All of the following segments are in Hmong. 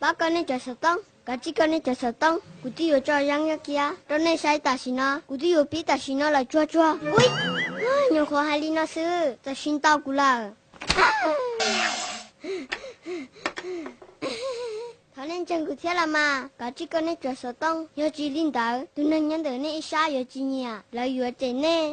Ob koj nej cov xov tooj, kav tsij koj nej cov xov tooj, kuv twb yuav tso yeeb nyob kiag rau nej saib tam sim no, kuv twb yuav pib tam sim no lawm tsuag tsuag. Ub, nyuam qhuav hais li no xwb, txawm sim ntau kuv lawm. Thov nej ntseeg kuv thiab los mas, kav tsij koj nej cov xov tooj, yog tsis li ntawd tus neeg nyob ntawm nej ib sab yuav tsis nyiam, lawv yuav cem nej.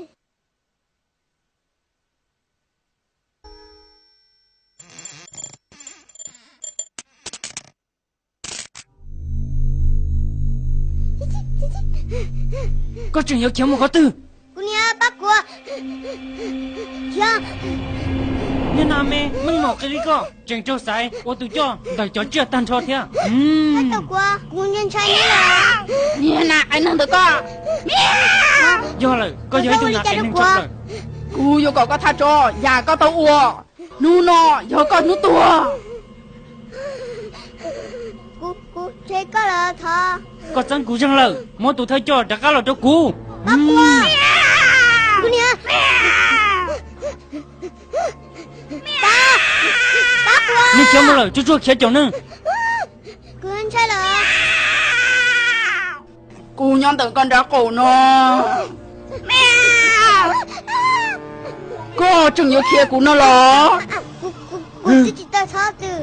Koj tseem yuav khiav mus qhov twg? Kuv niam, pab kuv. Niag nas me meej mom qis li koj, tseem raug xaiv ua tus coj ntawm cov tsiaj tag nrho thiab. Kuv ntshai ntshai. Niag nas qai neeg ntawm koj. Yog lawm, koj yog ib tug nas qai neeg tshaj plaws. Kuv yuav kom koj thaj tsam yam koj tau ua. Hnub no yog koj hnub tuag. Kuv, kuv ntshe koj los thov. Koj txeeb kuv zeeg lawm, muab tus thawj coj rov qab los rau kuv. Kuv niam. Pab, pab kuv. Nej khiav mus lawm, tsuag tsuag khiav caum neeg. Kuv ntshai lawm. Kuv nyob ntawm koj nraub qaum no. Koj tseem yuav khiav kuv no los? Kuv twb tsis tau txhob txwm.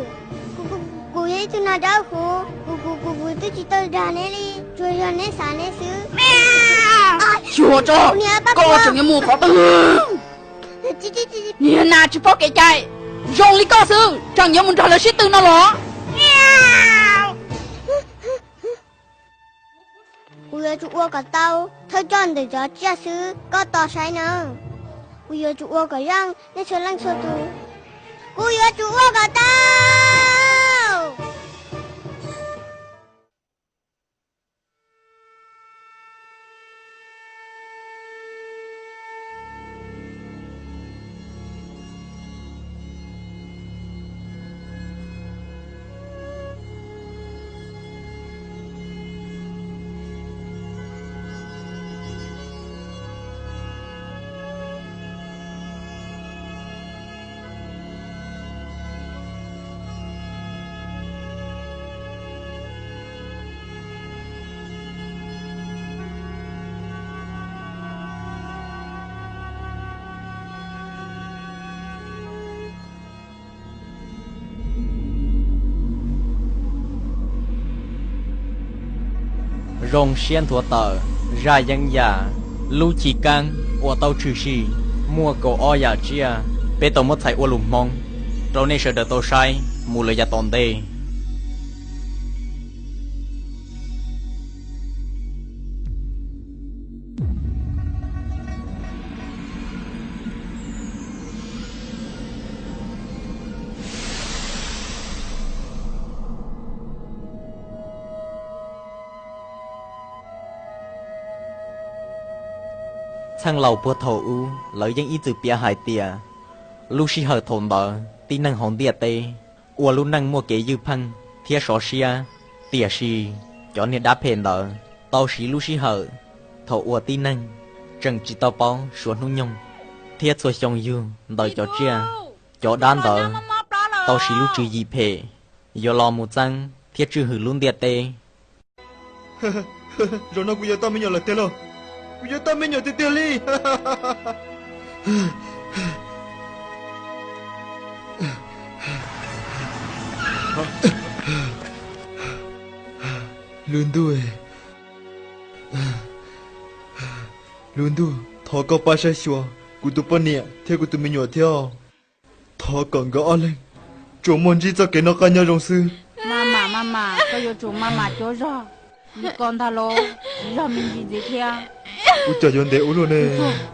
Kuv yog ib tug nas dawb huv, kuv, kuv, kuv twb tsis tau dag neb li, tsuas yog neb xav neb xwb. Xyuas tso, koj tseem yuav mus qhov twg? Niag nas tsis paub kev cai, zoo li koj xwb tseem yuav mus nrog lawv sib tw no los? Kuv yuav tsum ua kom tau thawj coj ntawm cov tsiaj xwb, koj tos saib nawb. Kuv yuav tsum ua kom yeej nej txhua leej txhua tus. Kuv yuav tsum ua kom tau. Zoo siab nthuav tawm, zaj yeeb yam, lub chiv keeb uas tau tshwm sim, muaj kaum ob yam tsiaj, peb tau muab txhais ua lus Hmoob rau nej sawv daws tau saib mus lawm yav tom ntej. Txheej laus puag thaum ub lawv yeej ib txwm piav hais tias, lub sij hawm thaum ntawd tib neeg hauv ntiaj teb ua lub neej muaj kev ywj pheej thiab sov siab, tiam sis cov niag dab phem ntawd tau siv lub sij hawm thaum ua tib neeg tseem tsis tau paub suav hnub nyoog thiab txhua xyoo yug ntawm cov tsiaj. Cov dab ntawd tau siv lub tswv yim phem yuav los mus txeeb thiab tswj hwm lub ntiaj teb. Zaum no kuv yuav tau me nyuam lawm tiag lauj. Kuv yuav tau me nyuam tiag tiag li. Lub ntuj, lub ntuj, thov koj pab saib xyuas kuv tus poj niam thiab kuv tus me nyuam thiab. Thov kom nkawd ob leeg tsuas muaj ntsib txoj kev noj qab nyob zoo xwb. Maj mam, maj mam, koj yuav tsum maj mam cuab zog li ko ntag lauj, tsis zog me ntsis ntxiv thiab. Ua cas yuav ntev ua luaj ne?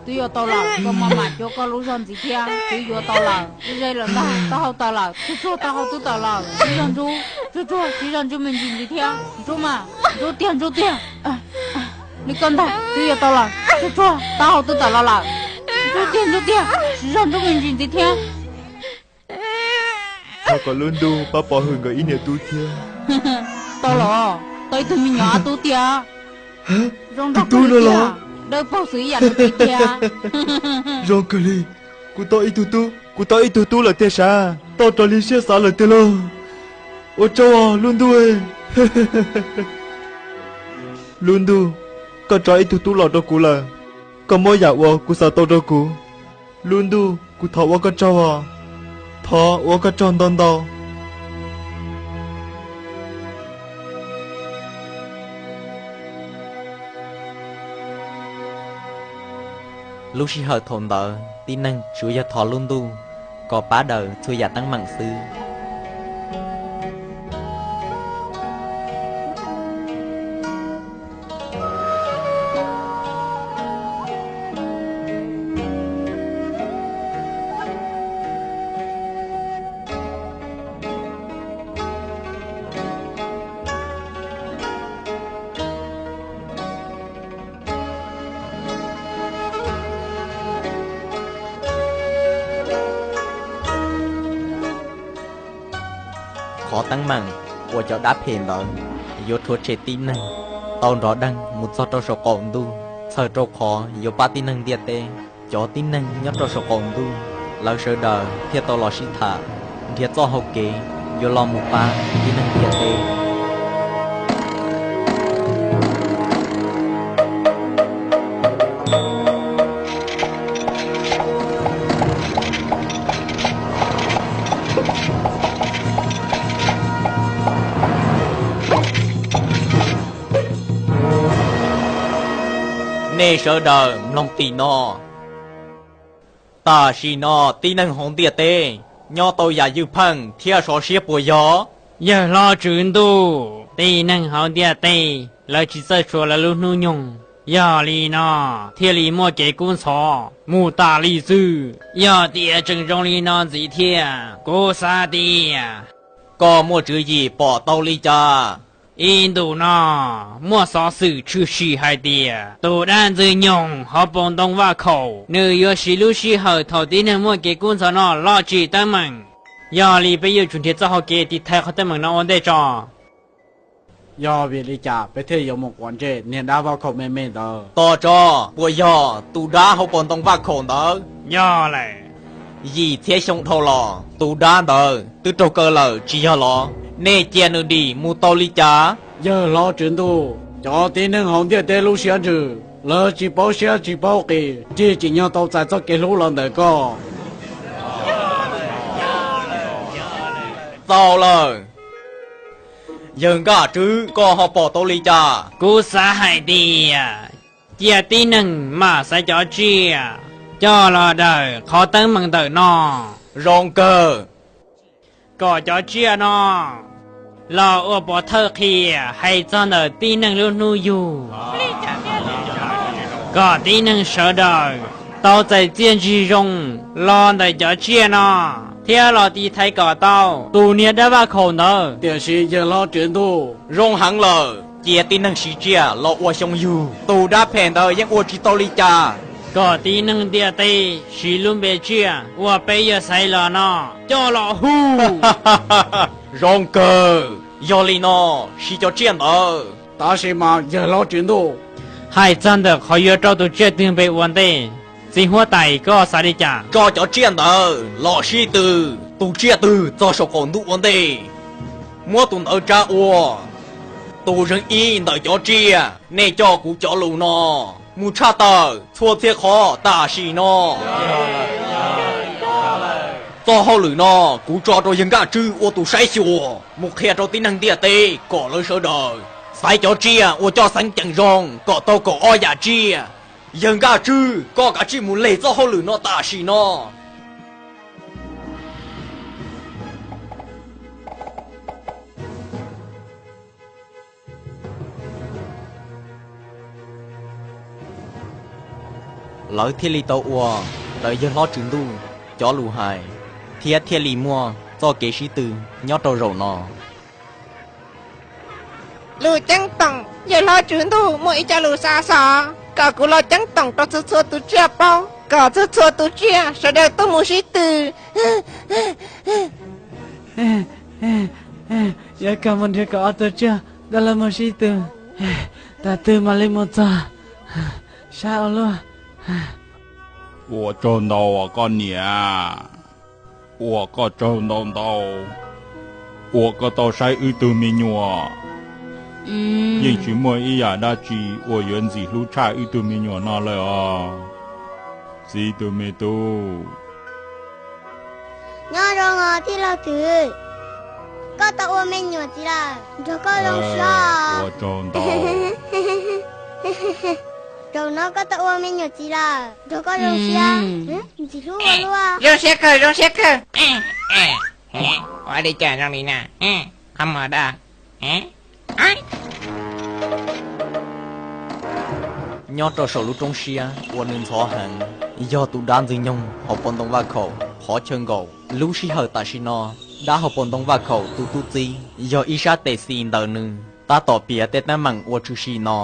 Twb yuav tau lawm, koj maj mam cuab koj lub zog ntxiv thiab. Twb yuav tau lawm, twb ze lawm ntag, taub hau tawm lawm, tsuag tsuag, taub hau twb tawm lawm, sib zog ntsub, tsuag tsuag, sib zog ntsub me ntsis ntxiv thiab. Ntsub mas, ntsub tiag, ntsub tiag. Li koj ntag, twb yuav tau lawm, tsuag tsuag, taub hau twb tawm los lawm. Ntsub tiag, ntsub tiag, sib zog ntsub me ntsis ntxiv thiab. Thov kom lub ntuj pab pov hwm nkawd ib niam tub thiab. Tau los, tau ib tug me nyuam ob tub tiag. Zoo nraug kawg li tiag, dawb paug xwb ib yam li tiag. Zoo kawg li, kuv tau ib tug tub, kuv tau ib tug tub lawm tiag sav, tau raws li siab xav lawm tiag lauj. Ua tsaug os lub ntuj. Lub ntuj, koj tso ib tug tub los rau kuv lawm. Koj muab yam uas kuv xav tau rau kuv. Lub ntuj, kuv thov ua koj tsaug os. Thov ua koj tsaug ntau ntau. Lub sij hawm thaum ntawd tib neeg tsuas yog thov lub ntuj kom pab daws txhua yam teeb meem xwb. Qhov teeb meem uas cov dab phem ntawd yuav rhuav tshem tib neeg tau nrov deeg mus txog rau saum qaum ntuj, txhawm rau qhov yuav pab tib neeg ntiaj teb. Cov tib neeg nyob rau saum qaum ntuj, lawv sawv daws thiaj tau los sib tham, nrhiav txoj hau kev yuav los mus pab tib neeg ntiaj teb. Nej sawv daws mloog tim no. Tam sim no tib neeg hauv ntiaj teb nyob tau yam ywj pheej thiab sov siab puas yog? Yawg hlob Tswv Ntuj, tib neeg hauv ntiaj teb lawv tsis txawj tshuav lawv lub hnub nyoog, yog li no thiaj li muaj kev kub ntxhov mus tas li xwb. Yog tias tseem zoo li no ntxiv thiab, kuv xav tias koj muaj tswv yim pom tau li cas? Ib ntus no muaj xov xwm tshwm sim hais tias tus dab ntxwg nyoog hauv paus ntoo vaj khaum nws yuav siv lub sij hawm thaum tib neeg muaj kev kub ntxhov no los tsim teeb meem. Yog li peb yuav tsum nrhiav txoj hau kev tiv thaiv qhov teeb meem no ua ntej tso. Yog vim li cas peb thiaj yuav mus quav ntsej niag dab vaj khaum me me ntawd? Tos tso, puas yog tus dab hauv paus ntoo vaj khaum ntawd? Yog lawm. Yim txhiab xyoo dhau los tus dab ntawd twb raug kaw lawm tsis yog los? Nej cia nws dim mus tau li cas? Yawg hlob Tswv Ntuj, cov tib neeg hauv ntiaj teb lub siab ntsws, lawv tsis paub siab tsis paub qis, tig tsim nyog tau txais txoj kev hlub los ntawm koj. Txaus lawm. Yawg Nkaj Tswb, koj ho pom tau li cas? Kuv xav hais tias cia tib neeg mam xaiv cov tsiaj coj los daws qhov teeb meem ntawm no. Zoo kawg. Kom cov tsiaj no los ua pov thawj qhia hais txog ntawm tib neeg lub hnub yug, kom tib neeg sawv daws tau txais txiaj ntsig zoo los ntawm cov tsiaj no, thiab los tiv thaiv kom tau tus niag dab vaj khaum ntawd. Tiam sis yawg hlob Tswv Ntuj, zoo heev lawm, cia tib neeg siv tsiaj los ua xyoo yug, tus dab phem ntawd yeej ua tsis tau li cas. Kom tib neeg ntiaj teb siv lub npe tsiaj uas peb yuav xaiv los no coj los hu. Zoo kawg, yog li no siv cov tsiaj ntawd. Tab sis mas yawg hlob Tswv Ntuj, hais txog ntawm qhov yuav rau tus tsiaj twg npe ua ntej, txiv huab tais koj xav li cas? Tso cov tsiaj ntawd los sib tw, tus tsiaj twg txog saum qaum ntuj ua ntej, muab tus ntawd tsa ua tus zeeg ib ntawm cov tsiaj. Nej coj kuv cov lus no mus tshaj tawm txhua txhia qhov tam sim no. Txoj hauj lwm no kuv tso rau yawg Nkaj Tswb ua tus saib xyuas, mus qhia rau tib neeg ntiaj teb kom lawv sawv daws xaiv cov tsiaj uas coj xeeb ceem zoo kom tau kaum ob yam tsiaj. Yawg Nkaj Tswb, koj kav tsij mus leg txoj hauj lwm no tam sim no. Lawv thiaj li tau ua raws yawg hlob Tswv Ntuj cov lus hais, thiab thiaj li muaj txoj kev sib tw nyob rau zaum no. Lus ceeb toom, yawg hlob Tswv Ntuj muaj ib co lus xa xov kom kuv los ceeb toom rau txhua txhua tus tsiaj paub, kom txhua txhua tus tsiaj sawv daws tuaj mus sib tw. Yuav kom mus nrhiav kaum ob tug tsiaj coj los mus sib tw, thaum twg mam li mus txog? Sab ua luaj. Ua tsaug ntau koj niam, ua koj tsaug ntau ntau. Ua koj tau saib wb tug me nyuam, yeej tsis muaj ib yam dab tsi uas yuav ntxim hlub tshaj wb tug me nyuam no lawm os, txiv tus me tub. Nyob zoo os tij laug Twm, koj tau ua me nyuam txiv lawm, nrog koj zoo siab. Ua tsaug ntau. Zaum no koj tau ua me nyuam txiv lawm, nrog koj zoo siab. Ntxim hlub ua luaj. Zoo siab kawg, zoo siab kawg. Ua li cas zoo li na? Qhov muag dab. Nyob rau saum lub roob siab uas nws ntxhov heev, yog tus dab ntxwg nyoog hauv paus ntoo vaj khaum qhov chaw nkaum. Lub sij hawm tam sim no, dab hauv paus ntoo vaj khaum tus tub txib yog ib sab tes xis ntawm nws tab tom piav tej teeb meem uas tshwm sim no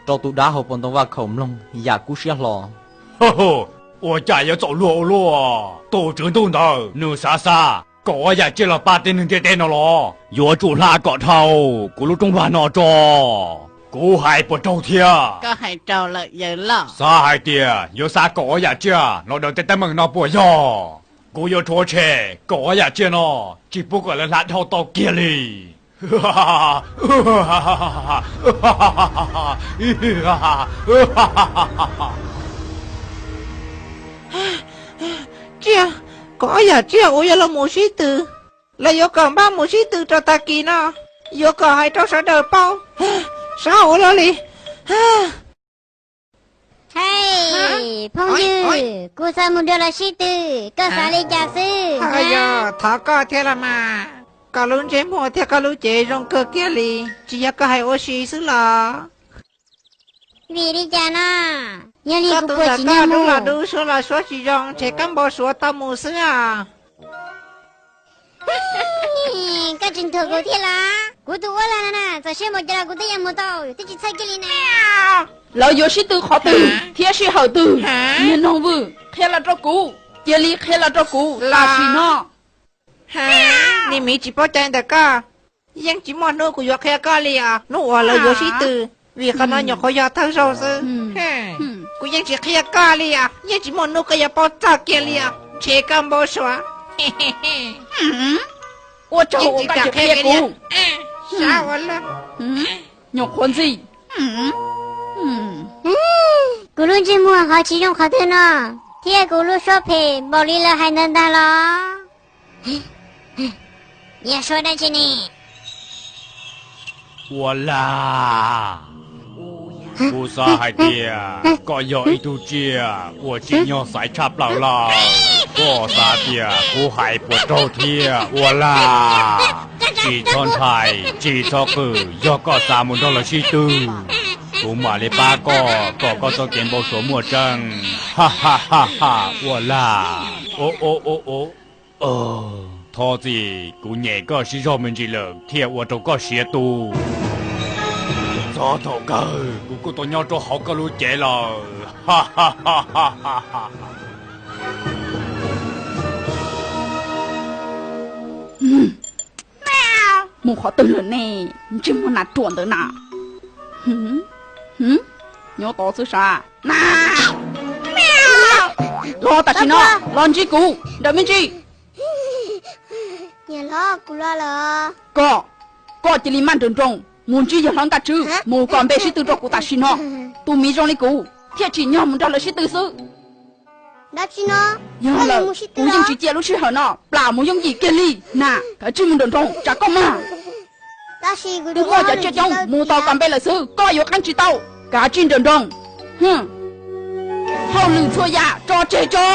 rau tus dab hauv paus ntoo vaj khaum mloog yam kub siab hlo. Ua cas yuav txaus luag ua luaj? Tus tswv ntuj ntawd nws xav xa kaum ob yam tsiaj los pab tej neeg ntiaj teb no los? Yuav tsum hla kom dhau kuv lub rooj vag no tso. Kuv hais puas raug thiab? Koj hais raug lawm yawg loj. Xav hais tias yuav xa kaum ob yam tsiaj los daws tej teeb meem no puas yog? Kuv yuav rhuav tshem kaum ob yam tsiaj no, tsis pub kom lawv hla dhau tau kiag li. Tsiaj, kaum ob yam tsiaj uas yuav los mus sib tw, lawv yuav kom npaj mus sib tw rau tag kis no, yuav kom hais rau sawv daws paub. Sab ua luaj li. Hais, phooj ywg, kuv xav mus nrog lawv sib tw, koj xav li cas xwb? Yog thov koj thiab los mas, koj lub ntsej muag thiab koj lub cev zoo kawg kiag li, tsis yog koj hais ua si xwb los? Vim li cas no? Yog li kuv puas tsim nyog mus? Dub los dub, suab los suab tsis zoo, ntshe koj npau suav tau mus xwb os. Koj tsis nthuav kuv thiab los? Kuv tus ua lag no na, txawm siab npaum cas los kuv twb yuav mus tau, twb tsis txhawj kiag li na. Lawv yuav sib tw qhov twg thiab sij hawm twg? Niag noog vwm, qhia los rau kuv, cia li qhia los rau kuv tam sim no. Niag miv tsis paub cai ntawm koj, yeej tsis muaj hnub kuv yuav qhia koj li os. Hnub uas lawv yuav sib tw, vim qhov no nyuam qhuav yog thawj zaug xwb. Kuv yeej tsis qhia koj li os, yeej tsis muaj hnub koj yuav paub txog kiag li os, ntshe koj npau suav. Ua tsaug uas koj tsis qhia kuv. Nyuam qhuav ntxhi. Kuv lub ntsej muag ho tsis zoo qhov twg no, thiab kuv lub suab phem npaum li lawv hais ntawd ntag los? Yog suab dab tsi ne? Ua lag! Kuv xav hais tias koj yog ib tug tsiaj uas tsim nyog xaiv tshaj plaws lawm. Koj xav tias kuv hais puas raug thiab ua lag? Tsis txhob ntshai, tsis txhob qw, yog koj xav mus nrog lawv sib tw, kuv mam li pab koj kom koj txoj kev npau suav muaj tseeb. Ha ha ha ha, ua lag. Thov txim, kuv nyem koj siv zog me ntsis lawm thiaj ua rau koj siav tu. Txog thaum kawg kuv kuj tau nyob rau hauv koj lub cev lawm. Mus qhov twg lawm ne? Ntsej muag nas ruam ntawd na. Nyob tod xwb sav. Los tam sim no, los ntsib kuv, nrawm me ntsis. Koj, koj cia li maj nrawm nroos mus ntsib yawg hlob Nkaj Tswb, mus kom npe sib tw rau kuv tam sim no. Tus miv zoo li kuv thiaj tsim nyog mus nrog lawv sib tw xwb. Yog lawm, kuv yeej tsis cia lub sij hawm no plam mus yooj yim kiag li na. Kav tsij mus nrawm nroos, tsam koj mag. Kuv muaj cov tsiaj coob mus tos kom npe lawm xwb, koj yuav qeeb tsis tau. Kav tsij nrawm nroos. Hauj lwm txhua yam tso tseg tso.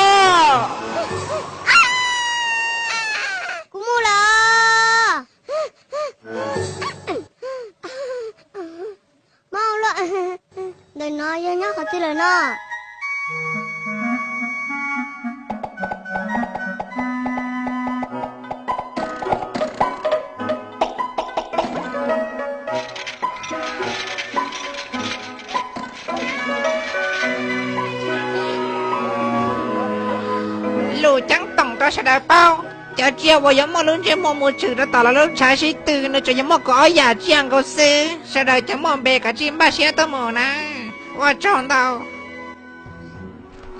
Kuv mus lawm. Mob lawm. Ntawm no yog nyob qhov twg lawm no? Lus ceeb toom rau sawv daws paub, cov tsiaj uas yuav muaj lub ntsej muag mus tshwm rau tom lawv lub tshav sib tw no tsuas yuav muaj kaum ob yam tsiaj nkaus xwb. Sawv daws cov muaj npe kav tsij npaj siab tuaj mus na. Ua tsaug ntau.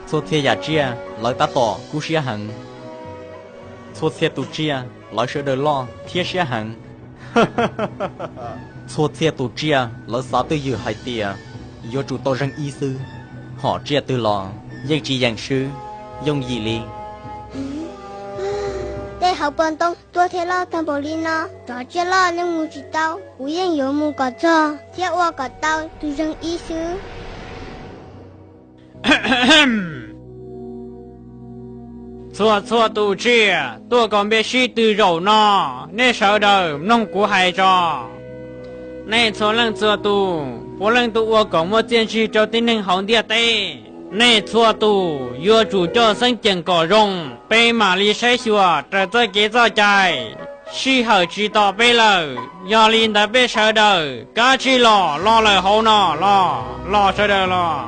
Txhua txhia yam tsiaj lawv tab tom kub siab heev. Txhua txhia tus tsiaj lawv sawv daws loj thiab siab heev. Txhua txhia tus tsiaj lawv xav twj ywm hais tias yuav tsum tau zeeg ib xwb, hom tsiaj twg los yeej tsis yeem swb yooj yim li. Tej hauv paus ntoo tuaj thiab loj tag npaum li no, tsov tsiaj loj yeej mus tsis tau, kuv yeej yuav mus kom txog thiab ua kom tau tus zeeg ib xwb. Txhua txhua tus tsiaj tuaj kom npe sib tw zaum no, nej sawv daws mloog kuv hais tso. Nej txhua leej txhua tus, puav leej tus ua kom muaj txiaj ntsig rau tib neeg hauv ntiaj teb. Nej txhua tus yuav tsum coj xeeb ceem kom zoo, peb mam li saib xyuas raws txoj kev txoj cai. Sij hawm tsis tos peb lawm, yog li ntawd peb sawv daws kav tsij los, los lawm hauv no los, los sawv daws los.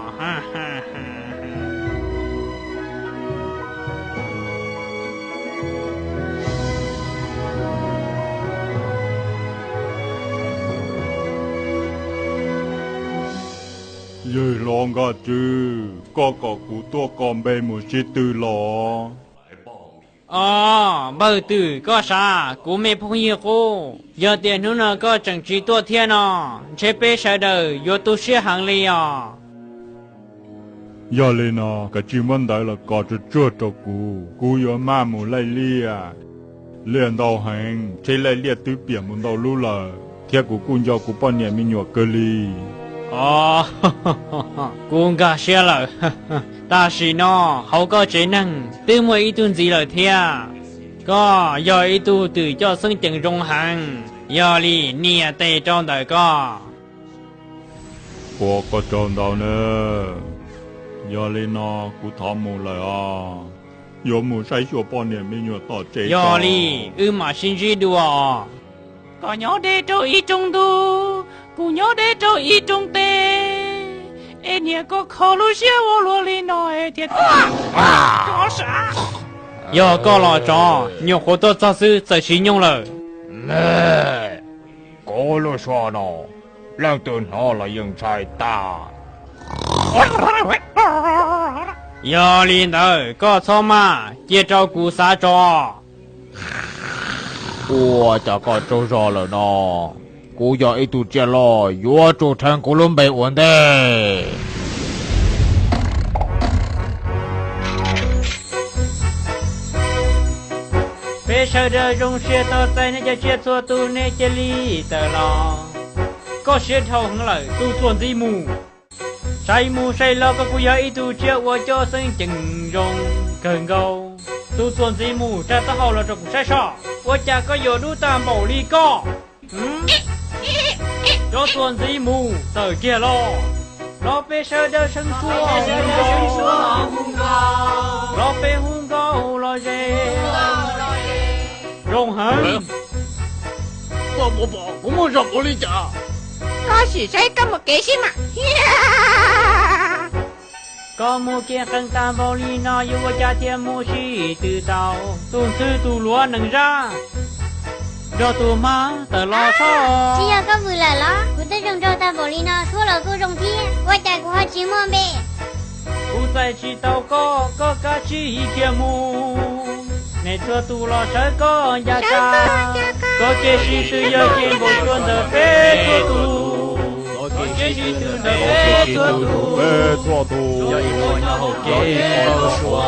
Yawg hlob Nkaj Tswb, koj kom kuv tuaj kom npe mus sib tw los? Os, npawg Twm, koj sav, kuv me phooj ywg qub, yog tias hnub no koj tseem tsis tuaj thiab no, ntshe peb sawv daws yuav tu siab heev li os. Yog li no, kav tsij muab ntawv los kos tsuag tsuag rau kuv, kuv yuav maj mus laij liaj. Liaj ntau heev, tsheb laij liaj twb piam mus ntau lub lawm, thiab kuv kuj nco kuv poj niam me nyuam kawg li. Os, kuv nkag siab lawm. Tam sim no hauv koj tsev neeg twb muaj ib tug ntxiv lawm thiab. Koj yog ib tug twm coj xeeb ceem zoo heev, yog li nias tes rau ntawm koj. Ua koj tsaug ntau nawb. Yog li no kuv thov mus lawm os. Yuav mus saib xyuas poj niam me nyuam tom tsev. Yog li wb mam sib ntsib dua os. Koj nyob deb rau ib rooj ntuj, kuv nyob deb rau ib rooj teb, es niam koj kho lub siab ua luaj li no es thiaj tuaj. Yog koj los tsov, nyuam qhuav tuaj txog xwb txawm siv nyooj lawm. Kuv lub suab no, leej twg hnov los yeej ntshai tag. Yog li ntawd koj txhob maj, cia rau kuv xav tso. Ua cas koj tsaug zog lawm no? Kuv yog ib tug tsiaj loj, yuav tsum dheev kuv lub npe ua ntej. Peb sawv daws zoo siab tau txais nej cov tsiaj txhua tus, nej cia li tawm los. Koj siab dhau heev lawm tus txuas ntxiv mus. Saib mus saib los koj kuj yog ib tug tsiaj uas coj xeeb ceem zoo kawg nkaus. Tus txuas ntxiv mus rau taub hau los rau kuv saib soj, ua cas koj yuav dub tag npaum li koj? Cov txuas ntxiv mus tawm kiag los, los peb sawv daws seev suab, los peb hu nkauj los ze. Zoo heev. Koj puas pom kuv muaj zog puav li cas? Koj sim saib koj mus kev sib mam. Koj mus kev qees tag npaum li no yuav ua cas thiaj mus sib tw tau? Tus ntxhw tus luav nees zab nrog tus hmab tawm los soj. Tsis yog koj vwm lawm los? Kuv twb zoo nraug tag npaum li no, suab los kuj zoo thiab, ua cas kuv ho tsis muaj npe? Kuv txais tsis tau koj, koj kav tsij khiav mus. Nej txhua tus los sawv koj ncaj qha. Koj kev sib tw yog kev npau suav ntawm peb txhua tus. Koj kev sib tw ntawm peb txhua tus yog ib qho nyob hauv kev npau suav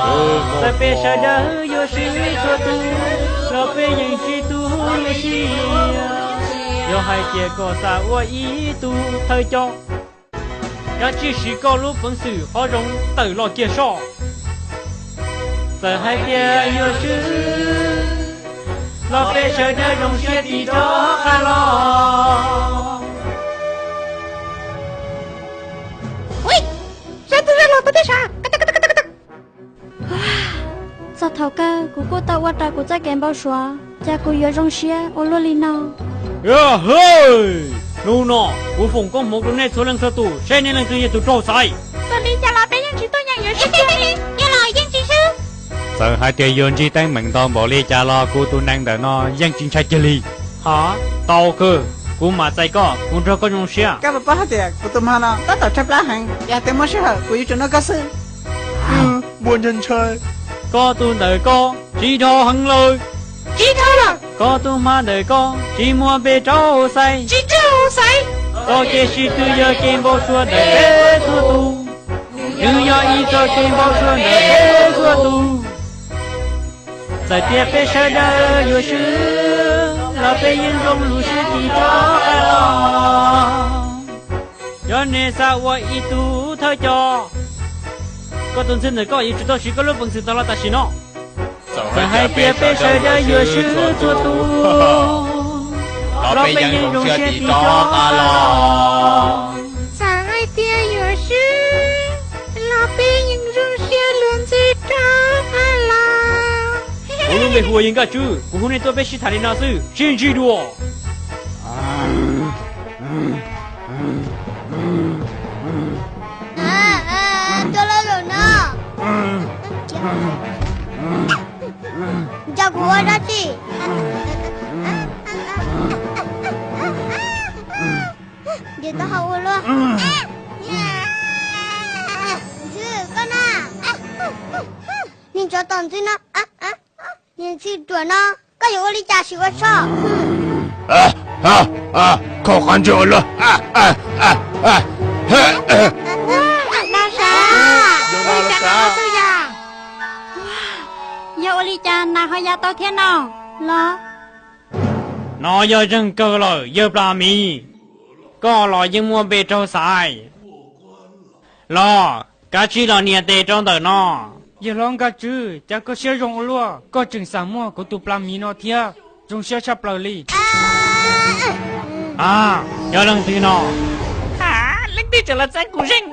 ntawm peb sawv daws yuav sib txhua tus, los peb yeej tsis tu lub siab. Yog hais tias koj xav ua ib tug thawj coj, kav tsij siv koj lub peev xwm qhov zoo tawm los kiag soj. Txawm hais tias yuav swb, los peb sawv daws zoo siab tig rov qab los. Sawv tib zaj los tau tej sav. Txog thaum kawg kuv kuj tau ua raws kuv txoj kev npau suav, cas kuv yuav zoo siab ua luaj li no. Hnub no kuv foom koob hmoov rau nej txhua leej txhua tus, saib nej leej twg yog tus raug xaiv. Txawm li cas los peb yeej tsis tuaj nyeem yuav swb kiag li. Yog los yeej tsis swb. Txawm hais tias yuav ntsib teeb meem ntau npaum li cas los kuv tus nees ntawm no yeej tsis ntshai kiag li. Ha, tau kawg, kuv mam txais koj, kuv nrog koj zoo siab. Koj puas paub hais tias kuv tus hmo no tab tom tshaib plab heev, yog hais tias muaj sij hawm kuv yuav tsum noj koj xwb. Npua ntshai ntshai. Koj tus ntawm koj tsis dhau heev lawm. Koj tus hma ntawm koj tsis muaj npe rau xaiv. Koj kev sib tw yog kev npau suav ntawm peb txhua tus. Nws yog ib txoj kev npau suav ntawm peb txhua tus. Txawm tias peb sawv daws yuav swb los peb yeej zoo lub siab tsis rov qab los. Yog nej xav ua ib tug thawj coj, koj tus ntxhw ntawm koj yuav tsum tau siv koj lub peev xwm tau los tam sim no. Txawm hais tias peb sawv daws yuav swb txhua tus, los peb yeej zoo siab tsis rov qab los. Txawm hais tias yuav swb los peb yeej zoo siab luag ntxhi rov qab los. Kuv lub npe hu ua Yawg Nkaj Tswb, kuv hu nej tuaj peb sib tham li no xwb, sib ntsib dua. Tuaj lawm no. Nco kuv ua dab tsi? Nws tau hau ua luaj. Ntxhw, koj na. Niag tsov tom ntxwb no, niag ntxhw ruam no, koj yuav ua li cas sim ua tso? Khaum qab ntswg ua luaj. Yog ua li cas nas ho ya tau thiab no los? No yog zeeg kawg lawm yawg Plas Miv, koj los yeej muaj npe raug xaiv los kav tsij los nias tes rau ntawm no. Yawg hlob Nkaj Tswb, cas koj siab zoo ua luaj, koj tseem xam muaj kuv tus Plas Miv no thiab, zoo siab tshaj plaws li. A, yog leej twg no? Leej twg tseem los txeeb kuv zeeg?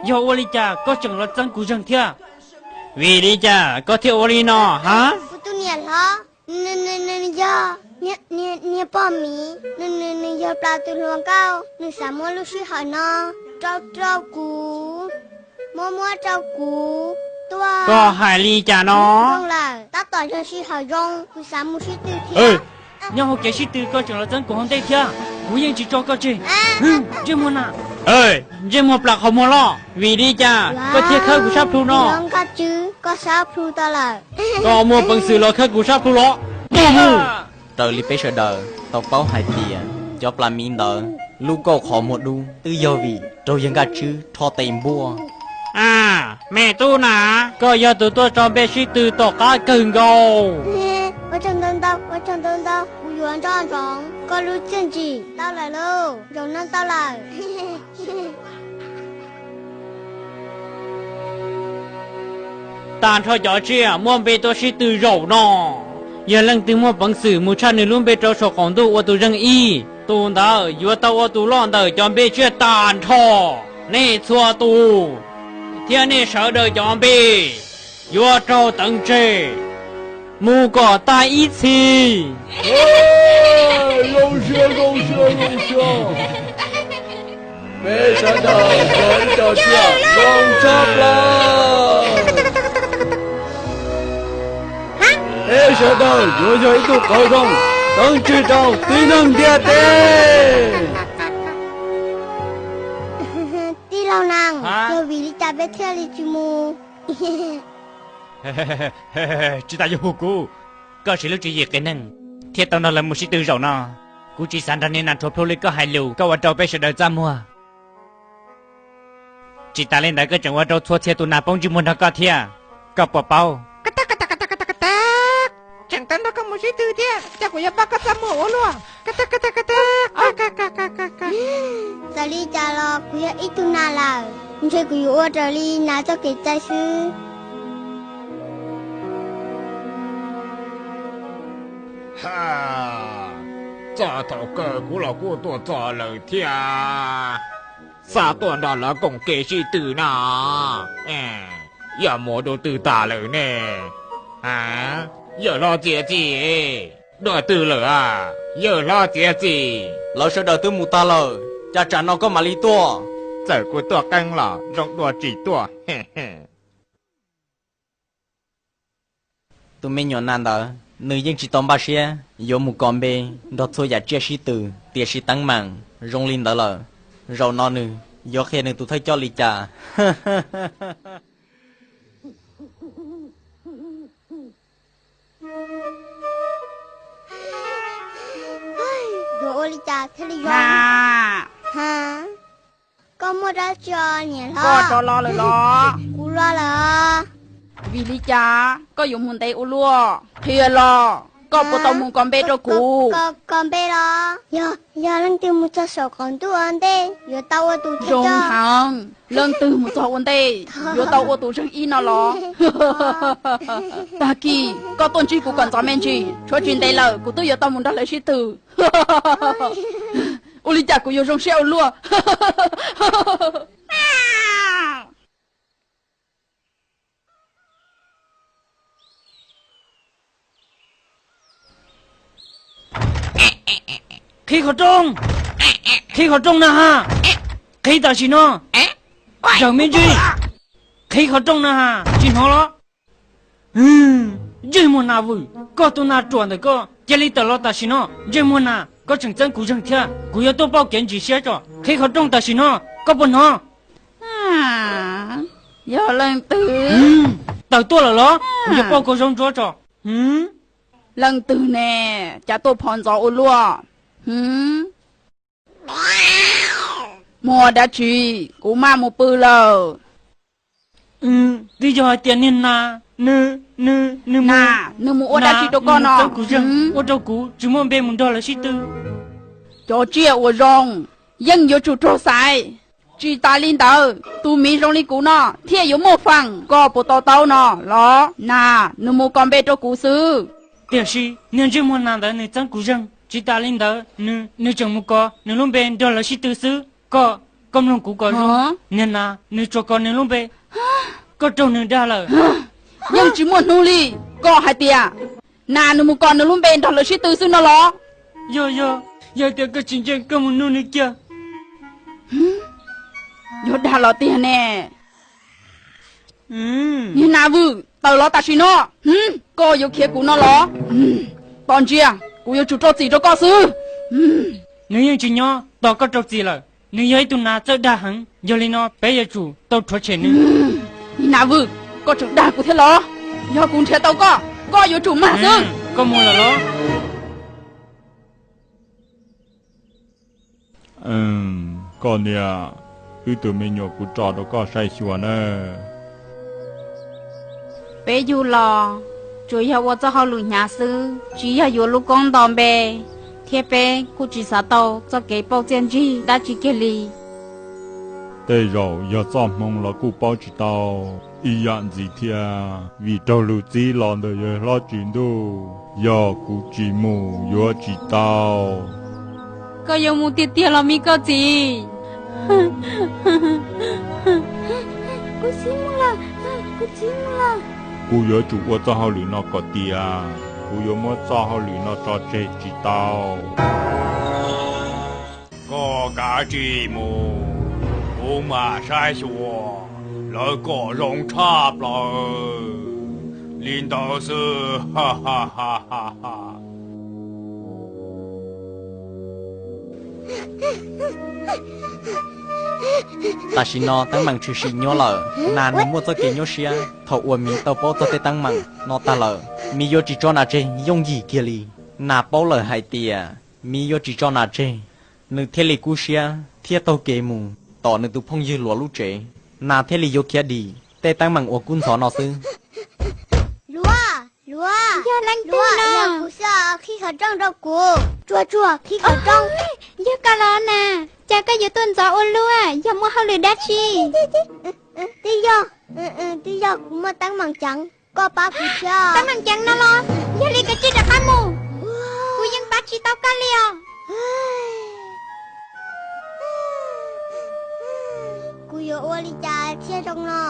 Yog ua li cas koj tseem los txeeb kuv zeeg thiab? Vim li cas koj thiaj ua li no hab? Kuv tus niam hlob, nws yog niag pog miv, nws yog Plas tus hluas nkauj, nws xav muab lub sij hawm no rau rau kuv, muab muab rau kuv tuaj. Koj hais li cas no? Zoo lawm, tab tom yog sij hawm zoo, kuv xav mus sib tw thiab. Nyob hauv kev sib tw koj tseem los txeeb kuv hauv ntej thiab, kuv yeej tsis tso koj tseg. Ntsej muag na, ntsej muag plam qhov muag loj, vim li cas koj thiaj khawb kuv sab plhu no? Nkaj Tswb, koj sab plhu tau lawm. Koj muaj peev xwm los khawb kuv sab plhu los? Raws li peb sawv daws tau paub hais tias cov Plas Miv ntawd lub kauj qhov muag dub twb yog vim raug yawg Nkaj Tswb rho tes npuaj. A, me tub na, koj yog tus tuaj tso npe sib tw tom qab kawg nkaus. Ua tsaug ntau ntau, ua tsaug ntau ntau, kuv yuav nco ntsoov koj lub txiaj ntsim tau lawm lauj, zaum no tau lawm. Tag nrho cov tsiaj muaj npe tuaj sib tw zaum no, yog leej twg muaj peev xwm mus tshaj nws lub npe rau saum qaum ntuj ua tus zeeg ib, tus ntawd yuav tau ua tus loj ntawm cov npe tsiaj tag nrho. Nej txhua tus thiab nej sawv daws cov npe yuav raug teev tseg mus kom tag ib txhis. Zoo siab, zoo siab, zoo siab. Peb sawv daws yog ib co tsiaj zoo tshaj plaws. Peb sawv daws yuav yog ib tug qauv zoo teev tseg rau tib neeg ntiaj teb. Tij laug Nas, yog vim li cas peb thiaj li tsis mus? Tsis tas yuav hu kuv, koj siv lub tswv yim qias neeg thiaj tau nrog lawv mus sib tw zaum no. Kuv tsis xav nrog niag nas rhuav plhu li koj hais lus, koj ua rau peb sawv daws txaj muag. Tsis tas li ntawd koj tseem ua rau txhua txhia tus nas poob ntsej muag nrog koj thiab, koj puas paub? Tseem tau nrog koj mus sib tw thiab, cas kuv yuav pab koj txaj muag ua luaj. Txawm li cas los kuv yog ib tug nas lawm, ntshe kuv yuav ua raws li nas txoj kev cai xwb. Txog thaum kawg kuv los kuj tuaj txog lawm thiab. Xav tuaj nrog lawv koom kev sib tw na. Yog mus dua twg tas lawm ne? Yawg hlob txiav txim, dua twg lawm a? Yawg hlob txiav txim, lawv sawv daws twb mus tag lawm, cas tsam no koj mam li tuaj? Txawm kuv tuaj qeeb los zoo dua tsis tuaj. Tus me nyuam nas ntawd nws yeej tsis tau npaj siab yuav mus kos npe nrog txhua yam tsiaj sib tw, tiam sis teeb meem zoo li ntawd lawm, zaum no nws yuav qhia nws tus thawj coj li cas? cas thiaj li zoo? Ha, koj muaj dab tsi niam hlob? Koj rov los lawm los? Kuv los lawm. Vim li cas koj yuav mus ntev ua luaj? Qhia los, koj puas tau mus kos npe rau kuv? Kos npe los? Yog, yog leej twg mus txog saum qaum ntuj ua ntej yuav tau ua tus zoo heev. Leej twg mus txog ua ntej yuav tau ua tus zeeg ib no los? Tag kis koj tuaj ntsib kuv kom ntxov me ntsis, tshuav tsis ntev lawm kuv twb yuav tau mus nrog lawv sib tw. Ua li cas kuv yuav zoo siab ua luaj? Qhib qhov rooj, qhib qhov rooj na ha, qhib tam sim no, zawm me ntsis, qhib qhov rooj na ha, tsis hnov los? Ntsej muag nas vwm, koj tus nas ruam ntawm koj, cia li tawm los tam sim no. Ntsej muag nas, koj tseem txeeb kuv zeeg thiab, kuv yuav tuaj pauj kev ntsis siab tso. Qhib qhov rooj tam sim no, koj puas hnov? Yog leej twg? Tawm tuaj lawm los? Kuv yuav pauj koj zaub ntsuab tso. Leej twg ne, cas tuaj phov ntxov ua luaj? Muaj dab tsi? Kuv maj mus pw lawm. Twb yog hais tias niag nas, nws, nws, nws, nws mus ua dab tsi rau koj no? Kuv zeeg ua rau kuv tsis muaj npe mus nrog lawv sib tw. Cov tsiaj uas zoo yeej yuav tsum raug xaiv. Tsis tas li ntawd, tus miv zoo li kuv no thiaj yuav muaj fam. Koj puas to taub no los? Nas, nws mus kos npe rau kuv xwb. Tiam sis niag ntsej muag nas ntawd nws txeeb kuv zeeg. Tsis tas li ntawd, nws, nws tseem mus kos nws lub npe nrog lawv sib tw xwb. Koj, koj mloog kuv kom zoo. Niag nas, nws tsuas kos nws lub npe, koj raug nws dag lawm. Yeej tsis muaj hnub li. Koj hais tias nas nws mus kos nws lub npe nrog lawv sib tw xwb no los? Yog, yog, yog tias koj tsis ntseeg koj mus nug nws kiag. Yuav dag los tiag ne. Niag nas vwm, tawm los tam sim no. Koj yuav khiav kuv no los? Tos ntsia, kuv yuav tsum rau txim rau koj xwb. Nws yeej tsis nyob tos koj rau txim lawm. Nws yog ib tug nas txawj dag heev, yog li no peb yuav tsum tau rhuav tshem nws. Niag nas vwm, koj tseem dag kuv thiab los? Yog kuv nrhiav tau koj, koj yuav tsum mag xwb. Koj mus lawm los? Koj niam, wb tus me nyuam kuv tso rau koj saib xyuas na. Peb yug los tsuas yog ua txoj hauj lwm hnyav xwb, tsis yog yuav lub koob nto npe, thiab peb kuj tsis xav tau txoj kev pauj txiaj ntsig dab tsi kiag li. Tej zaum yog txoj hmoo los kuj paub tsis tau. Ib yam ntxiv thiab, vim raug lus txib los ntawm yawg hlob Tswv Ntuj, yog kuv tsis mus yuav tsis tau. Koj yuav mus tiag tiag los me koj txiv? Kuv txiv mus lawm, kuv txiv mus lawm. Kuv yuav tsum ua txoj hauj lwm no kom tiav, kuv yuav muab txoj hauj lwm no tso tseg tsis tau. Koj kav tsij mus, kuv mam saib xyuas, lawv kom zoo tshaj plaws li ntawd xwb. Tam sim no teeb meem tshwm sim nyuaj lawm, Nas nws muaj txoj kev nyuaj siab. Thaum uas miv tau paub txog tej teeb meem no tag lawm, miv yuav tsis tso Nas tseg yooj yim kiag li. Nas paub lawm hais tias miv yuav tsis tso Nas tseg, nws thiaj li kub siab thiab taug kev mus tom nws tus phooj ywg Luav lub tsev. Nas thiaj li yuav khiav dim tej teeb meem uas kub ntxhov no xwb. Luav, Luav, yog leej twg no? Yog kuv xwb, qhib qhov rooj rau kuv. Tsuag tsuag, qhib qhov rooj. Yog koj los Nas, cas koj yuav tuaj ntxov ua luaj, yog muaj hauj lwm dab tsi? Twb yog, twb yog kuv muaj teeb meem ceev, koj pab kuv thiab. Teeb meem ceev no los? Yog li kav tsij rov qab mus, kuv yeej pab tsis tau koj li os. Kuv yuav ua li cas thiaj zoo no?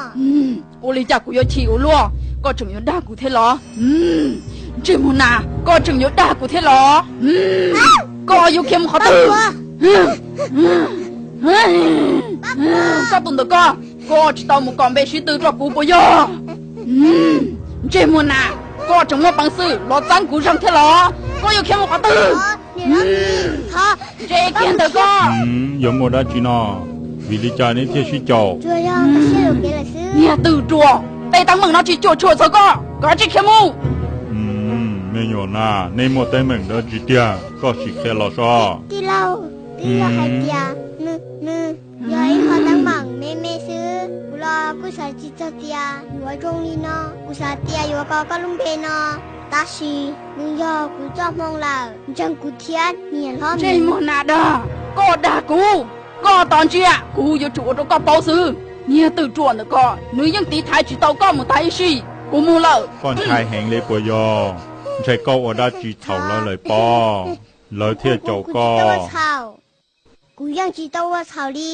Ua li cas kuv yuav chim ua luaj, koj tseem yuav dag kuv thiab los? Ntsej muag Nas, koj tseem yuav dag kuv thiab los? Koj yuav khiav mus qhov twg? Koj tus ntawm koj, koj tsis tau mus kom npe sib tw rau kuv puas yog? Ntsej muag Nas, koj tseem muaj peev xwm los txeeb kuv zeeg thiab los? Koj yuav khiav mus qhov twg? Ntsej kiag ntawm koj. Yog muaj dab tsi no, vim li cas neb thiaj sib caum? Niag twm ruam, tej teeb meem no tsis cuam tshuam txog koj, koj tsis khiav mus. Me nyuam na, nej muaj teeb meem dab tsi tiag, koj sim qhia los soj. Tij laug, twb yog hais tias nws, nws yog ib qho teeb meem me me xwb, kuv los kuj xav tsis txog tias yuav zoo li no. Kuv xav tias yuav kos koj lub npe no, tab sis nws yog kuv txoj hmoo lawm, ntseeg kuv thiab niam hlob. Ntsej muag nas dag, koj dag kuv, koj tos ntsia kuv yuav tsum ua rau koj paub xwb. Niag twm ruam ntawm ko, nws yeej tiv thaiv tsis tau koj mus tag ib sij. Kuv mus lawm. Koj ntshai heev li puas yog? Ntshai koj ua dab tsi txhaum lawv lawm pob, lawv thiaj caum koj. Kuv yeej tsis tau ua txhaum li.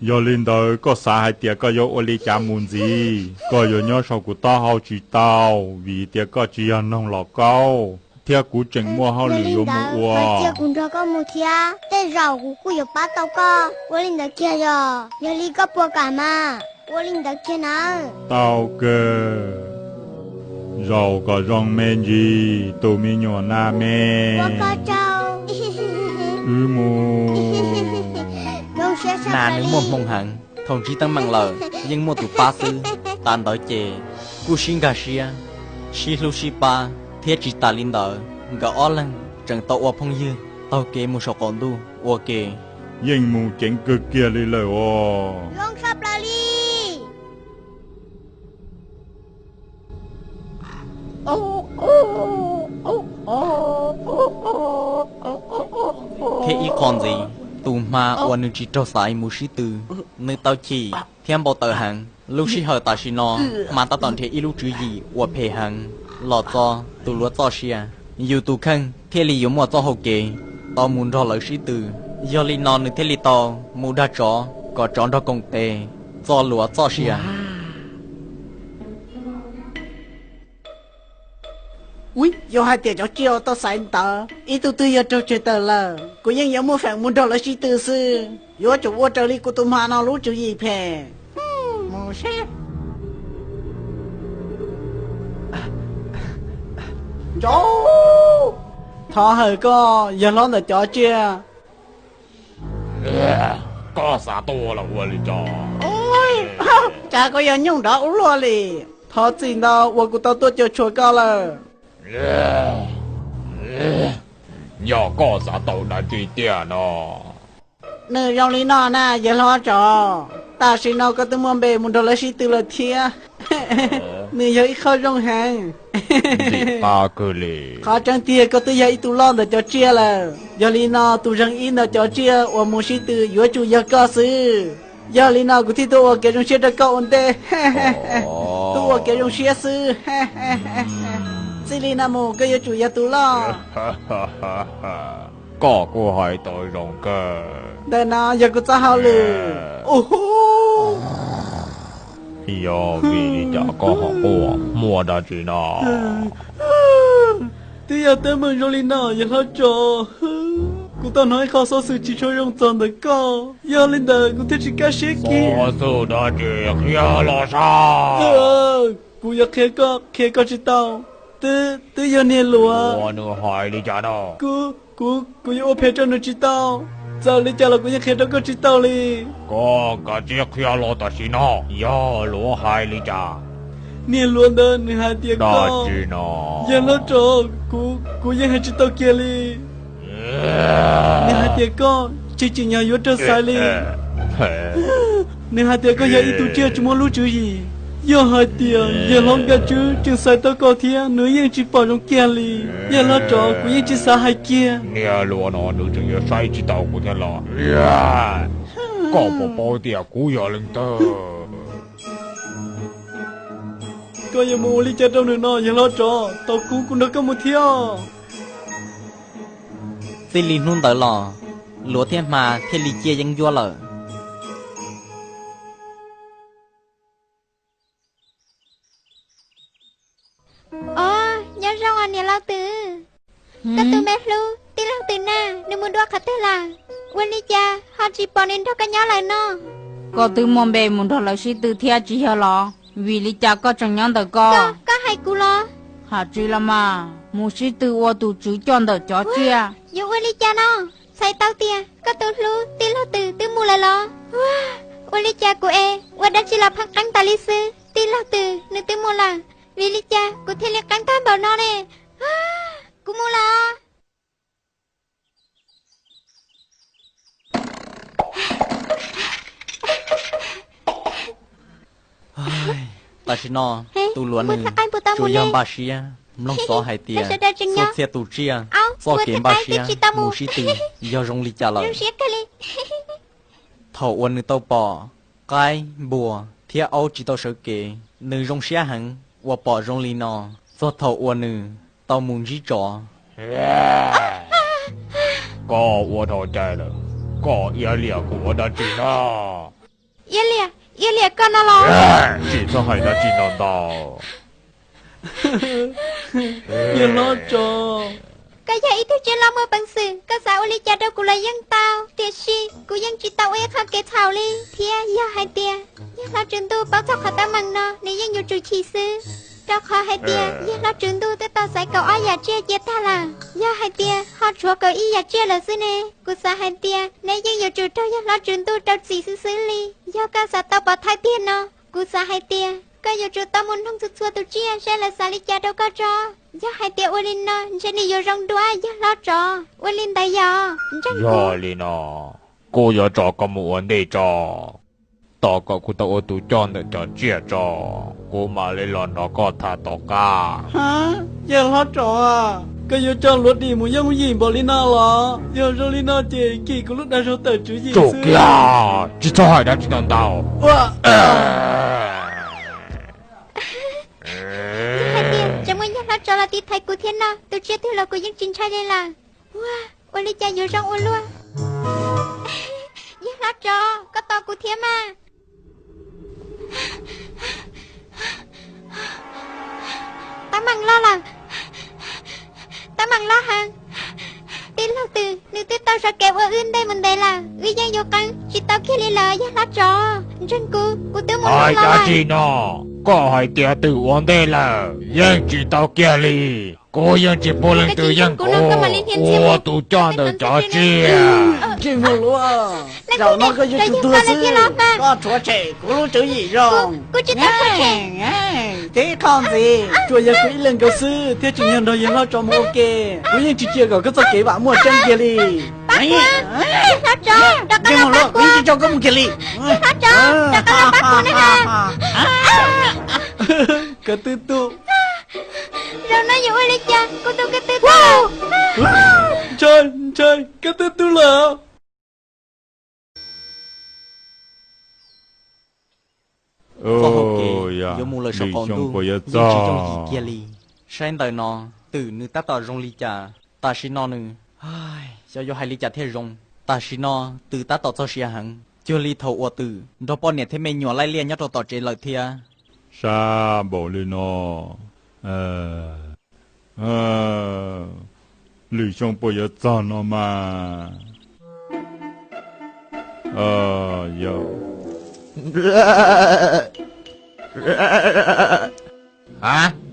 Yog li ntawd koj xav hais tias koj yuav ua li cas mus ntxiv? Koj yuav nyob saum kuv taub hau tsis tau, vim tias koj tsis yog noog los kaub, thiab kuv tseem muaj hauj lwm yuav mus ua. Cia kuv nrog koj mus thiab, tej zaum kuv kuj yuav pab tau koj. Ua li ntawd kiag yog, yog li koj puas kam mas? Ua li ntawd kiag nawb. Tau kawg, zaum kom zoo me ntsis tus me nyuam nas me. Wb mus. Nas nws muaj hmoo heev, thaum ntsib teeb meem lawm yeej muaj tus pab xwb. Tam ntawd ces kuj sib nkag siab, sib hlub sib pab, thiab tsis tas li ntawd nkawd ob leeg tseem tau ua phooj ywg taug kev mus saum qaum ntuj ua ke. Yeej mus ceev kawg kiag li lawm os. Zoo tshaj plaws li. Thiab ib qho ntxiv, tus hma uas nws tsis raug xaiv mus sib tw, nws tau chim thiab npau taws heev. Lub sij hawm tam sim no, hma tab tom nrhiav ib lub tswv yim uas phem heev los txo tus luav txoj sia, yus tus kheej thiaj li yuav muaj txoj hau kev tau mus nrog lawv sib tw. Yog li no nws thiaj li tau mus dag tsov kom tsov nrog koom tes txo luav txoj sia. Yog hais tias cov tsiaj uas tau xaiv ntawd ib tug twg yog raug tseg tawm lawm, kuv yeej yuav muaj feem mus nrog lawv sib tw xwb. Yuav tsum ua raws li kuv tus hma no lub tswv yim phem. Mus seb. Ntsauv, thov hawm koj yawg hlob ntawm cov tsiaj. Koj xav tuag los ua li cas? Cas koj yog nyooj nrov ua luaj li? Thov txim ntau uas kuv tau tuaj cuam tshuam koj lawm. Yog koj xav tau dab tsi tiag no? Nws zoo li no na yawg hlob tsov, tam sim no koj twb muaj npe mus nrog lawv sib tw lawm thiab. Nws yog ib qho zoo heev. Qhov tseeb tiag koj twb yog ib tug loj ntawm cov tsiaj lawm. Yog li no tus zeeg ib ntawm cov tsiaj uas mus sib tw yuav tsum yog koj xwb. Yog li no kuv thiaj tuaj ua kev zoo siab rau koj ua ntej. Tuaj ua kev zoo siab xwb. Txij li no mus koj yuav tsum yog tus loj. Koj kuj hais tau zoo kawg. Ntawm no yog kuv txoj hauj lwm. Yog vim li cas koj ho quaj, muaj dab tsi no? Twb yog teeb meem zoo li no yawg hlob tsov. Kuv tau hnov ib qho xov xwm tsis tshua zoo txog ntawm koj, yog li ntawd kuv thiaj tsis kaj siab kiag. Xov xwm dab tsi? Qhia los saib. Kuv yuav qhia koj, qhia koj tsis tau. Twb, twb yog niag luav. Ua nws hais li cas no? Kuv, kuv, kuv yuav ua phem rau nws tsis tau. Txawm li cas los kuv yeej qhia rau koj tsis tau li. Koj kav tsij qhia los tam sim no, yog luav hais li cas? Niag luav ntawd nws hais tias koj, yawg hlob tsov, kuv, kuv yeej hais tsis tau kiag li. Nws hais tias koj tsis tsim nyog yuav raug xaiv li. Nws hais tias koj yog ib tug tsiaj tsis muaj lub tswv yim. Yog hais tias yawg hlob Nkaj Tswb tseem xaiv tau koj thiab nws yeej tsis pom zoo kiag li. Yawg hlob tsov, kuv yeej tsis xav hais kiag. Niag luav no nws tseem yuav saib tsis taus kuv thiab los? Koj puas paub tias kuv yog leej twg? Koj yuav mus ua li cas rau nws no yawg hlob tsov? Tos kuv, kuv nrog koj mus thiab. Txij li hnub ntawd los, luav thiab hma thiaj li ciaj yeeb ncuab lawm. Os, nyob zoo os niam laus twm. Koj tus me hlub tij laug twm na, nws mus dua qhov twg lawm? Ua li cas ho tsis pom nws nrog koj nyob lawm no? Koj twb muaj npe mus nrog lawv sib tw thiab tsis yog los? Vim li cas koj tseem nyob ntawm ko? Koj hais kuv los? Hais tsis los mas, mus sib tw ua tus tswv coj ntawm cov tsiaj. Yuav ua li cas no? Txhais tau tias koj tus hlub tij laug twm twb mus lawm los? Ua li cas kuv es ua dab tsi los pheej qeeb tas li xwb? Tij laug twm nws twb mus lawm, vim li cas kuv thiaj li qeeb tag npaum no ne? Tam sim no tus luav nws tsuas yog npaj siab mloog xov hais tias txhua txhia tus tsiaj txoj kev npaj siab mus sib tw yog zoo li cas lawm. Thaum uas nws tau pom qaib, npua thiab aub tsis tau sawv kev, nws zoo siab heev uas pom zoo li no. Txog thaum uas nws tau mus ntsib tsov. Koj ua dhau cai lawm, koj iab liam kuv ua dab tsi no? Iab liam, iab liam koj no los? Tsis txhob hais dab tsi no ntau. Yawg hlob tsov, koj yog ib tug tsiaj loj muaj peev xwm, koj xav ua li cas rau kuv los yeej tau, tiam sis kuv yeej tsis tau ua ib qho kev txhaum li. Thiab yog hais tias yawg hlob tswv ntuj paub txog qhov teeb meem no, nws yeej yuav tsum chim xwb, rau qhov hais tias yawg hlob tswv ntuj twb tau xaiv kaum ob yam tsiaj cia tag lawm. Yog hais tias ho tshuav kaum ib yam tsiaj lawm xwb ne, kuv xav hais tias neb yeej yuav tsum raug yawg hlob tswv ntuj rau txim xwb xwb li. Yog koj xav tau pov thawj tiag no, kuv xav hais tias koj yuav tsum tau mus noog txhua txhua tus tsiaj saib lawv xav li cas rau koj tso. Yog hais tias ua li no ntshe nws yuav zoo dua, yawg hlob tsov. Ua li ntawd yog ntseeg kuv. Yog li no, kuv yuav tso koj mus ua ntej tso, tos kom kuv tau ua tus coj ntawm cov tsiaj tso, kuv mam li los nrog koj tham tom qab. Yawg hlob tsov, koj yuav coj luav dim mus yooj yim npaum li no los? Yog zoo li no ces kim kuv lub dag zog tawm tswv yim xwb. Tsis txhob hais dab tsi ntau ntau. Hais tias tseem muaj yawg hlob tsov los tiv thaiv kuv thiab no, tus tsiaj twg los kuv yeej tsis ntshai li lawm. Ua, ua li cas yuav zoo ua luaj? Yawg hlob tsov, koj tos kuv thiab mas. Teeb meem loj lawm, teeb meem loj heev. Tij laug twm nws twb tau sawv kev ua wb ntej mus ntev lawm, wb yeej yuav qeeb tsis tau kiag li lawm. Yawg hlob tsov, ntseeg kuv, kuv twb mus hais dab tsi no? Koj hais tias twm ua ntej lawm yeej tsis tau kiag li. Kuv yeej tsis pub leej twg yeej kuv ua tus coj ntawm cov tsiaj. Tsis muaj lus, zaum no koj yuav tsum tuag xwb. Koj rhuav tshem kuv lub tswv yim zoo. Tib qho ntxiv, tsuas yog kuv ib leeg nkaus xwb thiaj tseem yog nrog yawg hlob tsov mus ua ke. Kuv yeej tsis cia kom koj txoj kev vam muaj tseeb kiag li. Tsis tso koj mus kiag li. Koj twb tu. Zaum no yuav ua li cas, kuv tus koj twb tu. Ntshai, ntshai, koj twb tu lawm. Txoj hau kev yuav mus lawm saum qaum ntuj yeej tsis yooj yim kiag li. Saib ntawm no twm nws tab tom zoo li cas. Tam sim no nws, xyov yuav hais li cas thiaj zoo. Tam sim no twm tab tom txog siav heev, cuag li thaum uas twm nrog poj niam thiab me nyuam laij liaj nyob rau tom tsev lawm thiab. Sab npaum li no, lwm xyoo puas yuav txog no mas.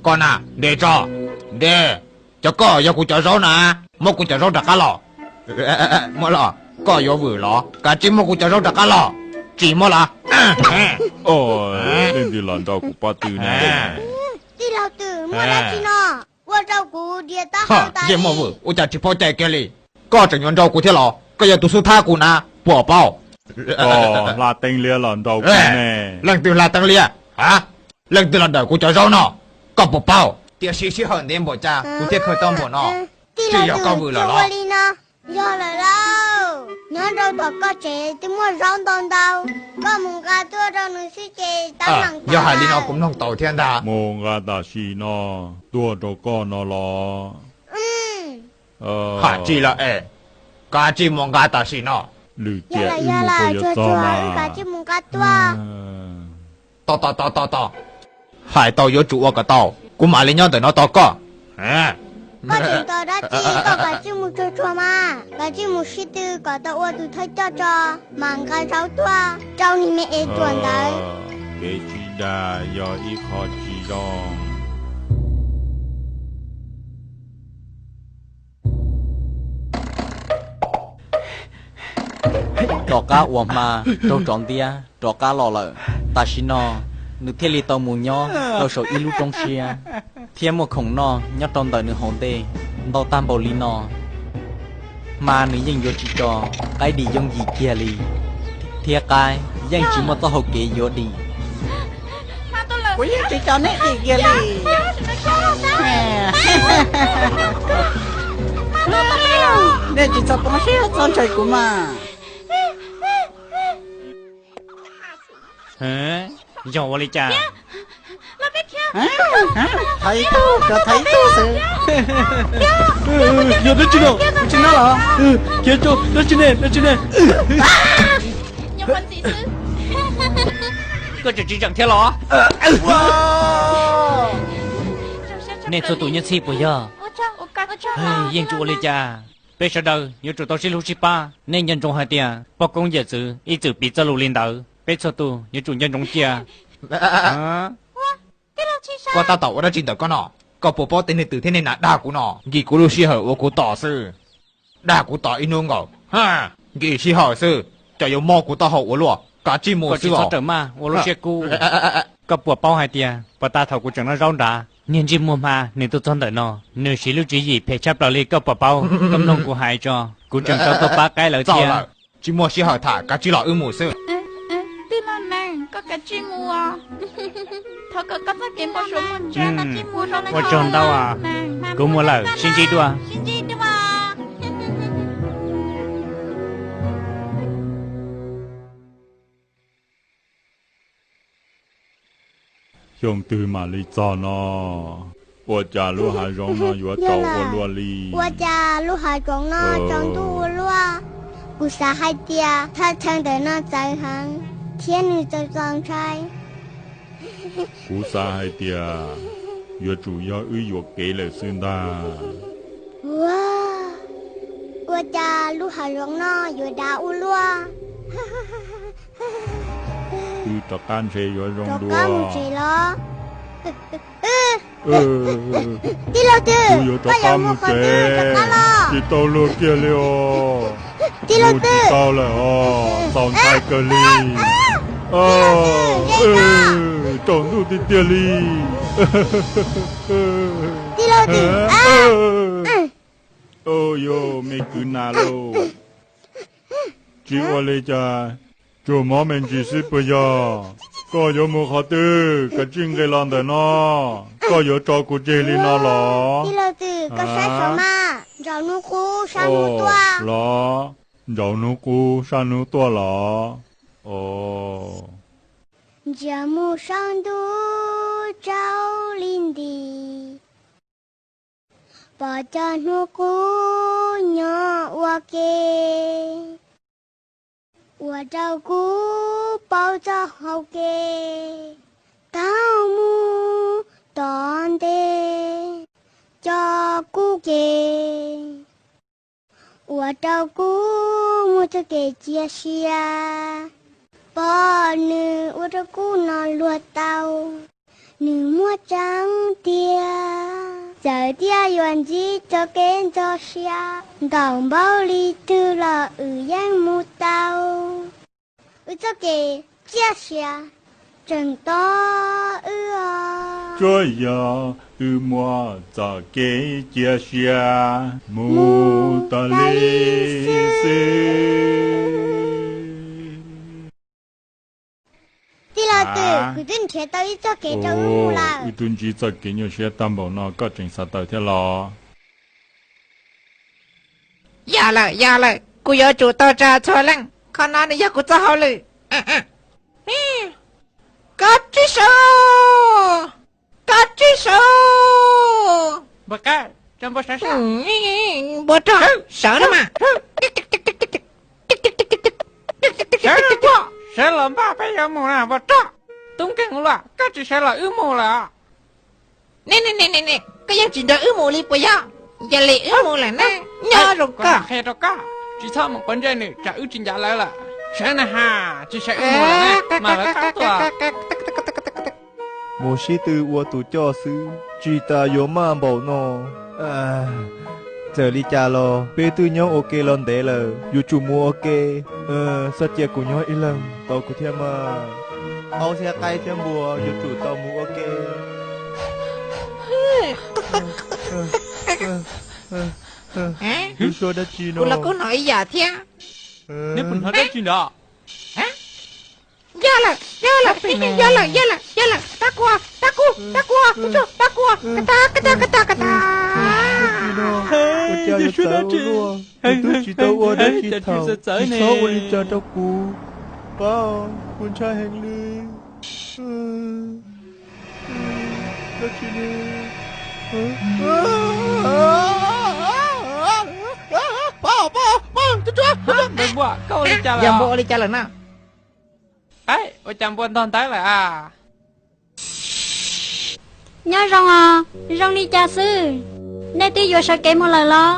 Koj na, nres tso, nres. Cov koj yog kuv cov zaub na, muab kuv cov zaub rov qab los. Muab los, koj yuav vwm los? Kav tsij muab kuv cov zaub rov qab los. Tsis muab los? Leej twg los nrau kuv pob tw na? Tij laug twm, muaj dab tsi no? Ua rau kuv dias taub hau tas li. Yeej muaj vwm, ua cas tsis paub cai kiag li? Koj tseem yuav nrau kuv thiab los? Koj yog tus xub thab kuv na, puas paub? Koj hla teeb liab los nrau kuv ne. Leej twg hla teeb liab? Leej twg los dawm kuv cov zaub no? Koj puas paub? Tiam sis sij hawm ntev npaum cas kuv thiaj khaws tau npaum no. Tsis yog koj vwm lawm los? Yog lawm lauj, nyob rau tom koj tsev twb muaj zaub ntau ntau, koj mus nqa tuaj rau nws xwb ces tab meem. Yog hais li no kuv mloog tau thiab ntag. Mus nqa tam sim no tuaj rau koj no los? Hais tsis lawm es, kav tsij mus nqa tam sim no. Lwm tiam wb mus puas yuav txog mas? Tos tos tos tos tos, hais tau yuav tsum ua kom tau, kuv mam li nyob ntawm no tos koj. Koj tseem tos dab tsi, koj kav tsij mus tsuag tsuag mas, kav tsij mus sib tw kom tau ua tus thawj coj tso, mam nqa zaub tuaj rau niag me es tuam ntawd. Kev sib dag yog ib qho tsis zoo. Tom qab uas hma raug tsov ntiab rov qab los lawm, tam sim no nws thiaj li tau mus nyob rau saum ib lub roob siab, thiab muaj khoom noj nyob rau ntawm nws hauv ntej ntau tag npaum li no. Hma nws yeej yuav tsis tso qaib dim yooj yim kiag li, thiab qaib yeej tsis muaj txoj hau kev yuav dim. Kuv yeej tsis tso neb dim kiag li. Nej tsis txhob poob siab txhob ntshai kuv mas. Yog ua li cas? Thaiv tug, kom thaiv tug xwb. Yog dab tsi no? Tsis nab los? Khiav tso, dab tsi ne, dab tsi ne? Koj tseem tsis zeem thiab los? Nej txhua tus nyob txhij puas yog? Yeej tsis ua li cas. Peb sawv daws yuav tsum tau sib hlub sib pab. Nej nco ntsoov hais tias poj koob yawm txwv ib txwm piv txoj lus li ntawd, peb txhua tus yuav tsum nco ntsoov cia. Koj tab tom ua dab tsi ntawm koj no? Koj puas paub tej neeg twm thiab nej nas dag kuv no? Nkim kuv lub sij hawm ua kuv tos xwb. Dag kuv tos ib hnub nkaus, nkim sij hawm xwb, cov yuav mob kuv taub hau ua luaj, kav tsij mus xwb os. Txhob rawm maj ua lub siab kub. Koj puas paub hais tias puag ta thaum kuv tseem noj zaub nrad, niag ntsej muag hma nws tuaj txog ntawm no, nws siv lub tswv yim phem tshaj plaws li, koj puas paub? Koj mloog kuv hais tso, kuv tseem tau tuaj pab qaib lawv thiab. Tsis muaj sij hawm tham, kav tsij los wb mus xwb. Tij laug Nees, koj kav tsij mus os. Thov kom koj txoj kev npau suav muaj tseeb. Ua tsaug ntau, kuv mus lawm, sib ntsib dua. Xyoo twg mam li txog no? Ua cas lub hav zoov no yuav tsaus ua luaj li? Ua cas lub hav zoov no tsaus ntuj ua luaj? Kuv xav hais tias thaj chaw ntawm no txawv heev thiab nws txaus txaus ntshai. Kuv xav hais tias yuav tsum yog wb yuam kev lawm xwb ntag. Ua, ua cas lub hav zoov no yuav dav ua luaj? Wb rov qab ntshe yuav zoo dua. Rov qab mus tsev los. Tij laug twg, kuv yuav rov qab mus tsev, tsis tau luag kiag li os. Tij laug twg, tsis tau lawm os, txaus ntshai kawg li. Tsaus ntuj tiag tiag li. Tij laug twg, yog me kwv nas lauj. Tsis ua li cas, tsuas mob me ntsis xwb puas yog? Koj yuav mus qhov twg? Kav tsij nqis los ntawm no. Koj yuav tso kuv tseg li no los? Tij laug twg, koj saib saum mas, ntsauv hnub qub sab hnub tuaj los? Ntsauv hnub qub sab hnub tuaj los? Ntsia mus saum ntuj tsaus li nti, pom cov hnub qub nyob ua ke, ua rau kuv paub txoj hau kev taug mus tom ntej cov kub ke, ua rau kuv muaj txoj kev cia siab. Pom nws ua rau kuv no luag tau, nws muaj tseeb tiag. Txawm tias yuav ntsib txoj kev ntxhov siab ntaus npaug li twg los wb yeej mus tau. Wb txoj kev cia siab tseem tos wb os. Tsuas yog wb muaj txoj kev cia siab mus tas li xwb. Tij laug twg, kuv twb nrhiav tau ib txoj kev rau wb mus lawm. Wb twb ntsib txoj kev nyuaj siab tag npaum no koj tseem xav tawm thiab los? Yog lawm, yog lawm, kuv yuav tsum tau tsa txhua leej. Qhov no nws yog kuv txoj hauj lwm. Koj tsis sawv, koj tsis sawv. Npua rog, sawv no mas. Sawv los npaj peb yuav mus na npua rog. Tub nkeeg ua luaj, koj tsis sawv los wb mus lawm. Ne ne ne ne, koj yeej tsis nrog wb mus li puas yog? Yog li wb mus lawm ne, nyob zoo koj. Qhia rau koj, tsis txhob mus quav ntsej nws tsam wb tsis ncav lawv lawm. Sawv na has, tsis sawv wb mus lawm ne, mas lawv txhob tuaj. Mus sib tw ua tus coj xwb, tsis tas yuav maj npaum no. Txawm li cas los peb twb nyob ua ke los ntev lawm, yuav tsum mus ua ke. Txhob cia kuv nyob ib leeg, tos kuv thiab mas. Aub thiab qaib thiab npua yuav tsum tau mus ua ke. Wb suab dab tsi no? Kuv los kuj hnov ib yam thiab. Neb puas hnov dab tsi ntawd? Yog lawm, Yog lawm, yog lawm, yog lawm, yog lawm, tab kuv, tab kuv, tab kuv, tab kuv, ka ta ka ta ka ta ka ta. Ua cas yuav txawv ua luaj, kuv twb tsis tau ua dab tsi thaum, tsis txhob ua li cas rau kuv, pab, kuv ntshai heev li. Dab tsi ne? Pab, pab, pab, tus tsov, tus tsov. Yog npua ua li cas lawm na? Qaib, ua cas npua ntog ntawd lawm a? Nyob zoo os, zoo li cas xwb? Nej twb yuav sawv kev mus lawm los?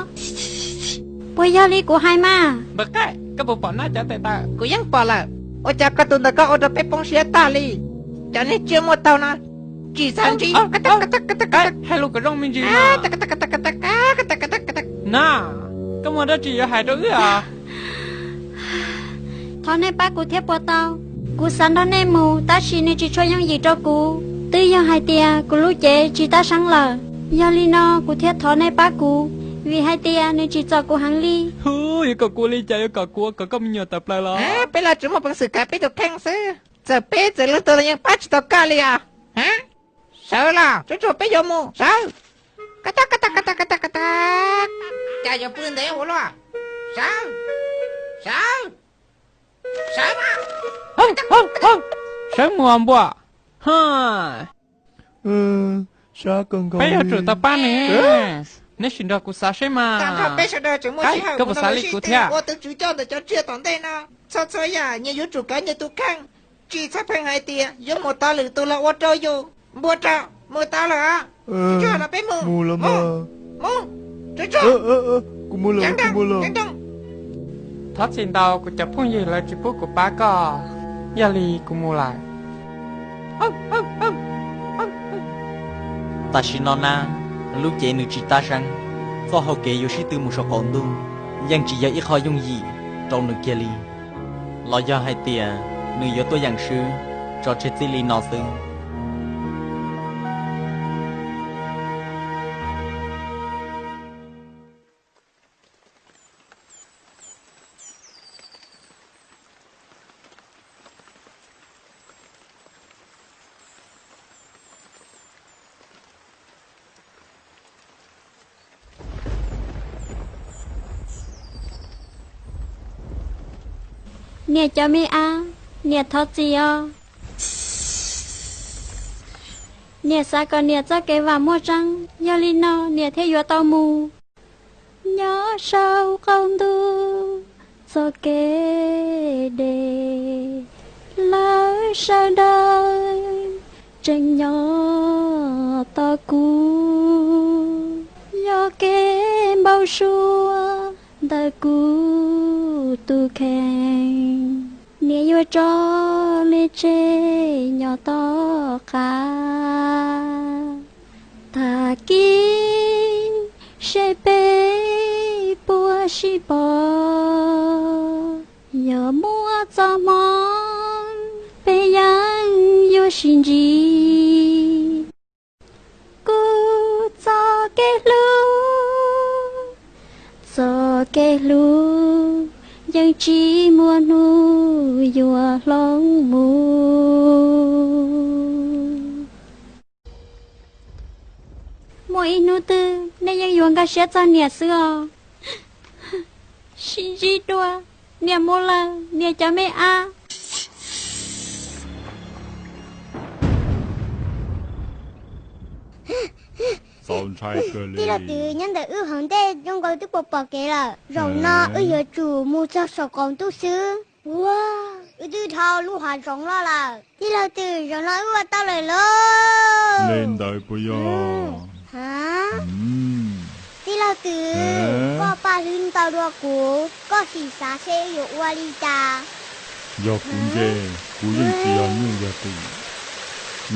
Puas yog li kuv hais mas? Npawg Qaib, koj puas pom nab cov tes taw? Kuv yeej pom lawm. Ua cas koj tus ntawd koj ua rau peb poob siab tag li? Cov neeg tsiaj muaj taug no tsis xav ntsib. Hais lus kom zoo me ntsis mas. Na, koj muaj dab tsi yuav hais rau wb os? Thov nej pab kuv thiab puas tau? Kuv xav nrog nej mus tab sis nws tsis tshua yooj yim rau kuv, twb yog hais tias kuv lub cev tsis tab seeb lawm. Yog li no kuv thiaj thov nej pab kuv, vim hais tias nws tsim txom kuv heev li. Hu, yuav kom kuv li cas, yuav kom kuv ua kom koj me nyuam tawm plaws los? Peb los tsuas muaj peev xwm kav peb tus kheej xwb, txawm peb txawm leej twg los yeej pab tsis tau koj li os. Sawv los, tsuag tsuag peb yuav mus, sawv. Ka ta ka ta ka ta ka ta ka ta. Cas yuav pw ntev ua luaj? Sawv, sawv, sawv mas. Sawv mus npua. Peb yuav tsum tau pab ne. Neb sim nrog kuv xav seb mas. Koj puas xav li kuv thiab? Ua tus tswv coj ntawm cov tsiaj tom ntej no, txhua txhua yam nyias yuav tsum kav nyias tus kheej. Tsis txhob pheej hais tias yuav mus tau lwm tus los ua rau yus. Npua rau, mus tau lawm. Tsuag tsuag los peb mus. Mus los mas. Mus, tsuag tsuag. Kuv mus lawm, kuv mus lawm. Thov txim ntau, kuv cov phooj ywg lawv tsis pub kuv pab koj, yog li kuv mus lawm. Tam sim no na, lub cev nws tsis tab seeb, txoj hau kev yuav sib tw mus saum qaum ntuj yeej tsis yog ib qho yooj yim rau nws kiag li. Los yog hais tias nws yuav tuaj yeem swb tso tseg txij li no xwb? Niam cov me ab, niam thov txim os. Niam xav kom niam txoj kev vam muaj tseeb, yog li no niam thiaj yuav tau mus. Nyob saum qaum ntuj txoj kev deb, lawv sawv daws tseem nyob tos kuv. Yog kev npau suav ntawm kuv tus kheej, niam yuav tso me tseg nyob tom qab. Tag kis seb peb puas sib pom, yog muaj txoj hmoov peb yeej yuav sib ntsib. Kuv txoj kev hlub, txoj kev hlub yeej tsis muaj hnub yuav hloov mus. Muaj ib hnub twg nej yeej yuav nkag siab txog niam xwb os. Sib ntsib dua, niam mus lawm niam cov me ab. Tij laug Twm, nyob ntawm wb hauv ntej zoo nkaus twb puas pom kev lawm. Zaum no wb yuav tsum mus txog saum qaum ntuj xwb. Ua, wb twb dhau lub hav zoov loj lawm. Tij laug Twm, zaum no wb ua tau lawm lauj. Li ntawd puas yog? Tij laug Twm, koj paj hlwb ntau dua kuv, koj sim xav seb wb yuav ua li cas. Yog kuv ntse, kuv yeej tsis yog nyuj yog twm.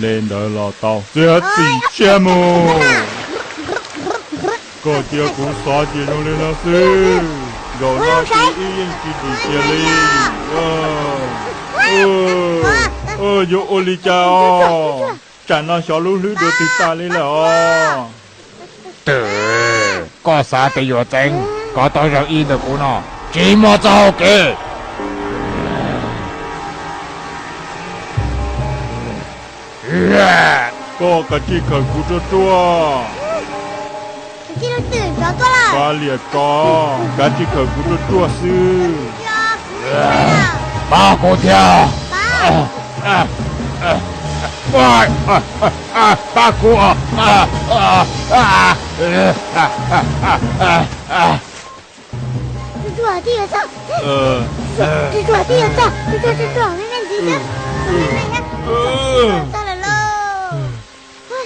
Li ntawd los tau, txiav txim siab mus. Koj cia kuv xav ces zoo li no xwb. Zaum no ces wb yeej tsis dim kiag li. Yuav ua li cas os? Tsam no xyov lub hlwb dua twg tas li lawm os. Twm, koj xav tias yuav txeeb kom tau zaum ib ntawm kuv no, tsis muaj txoj hau kev. Koj kav tsij khawm kuv ruaj ruaj. Kav liam ko, kav tsij khawm kuv ruaj ruaj xwb. Pab kuv thiab. Pab kuv.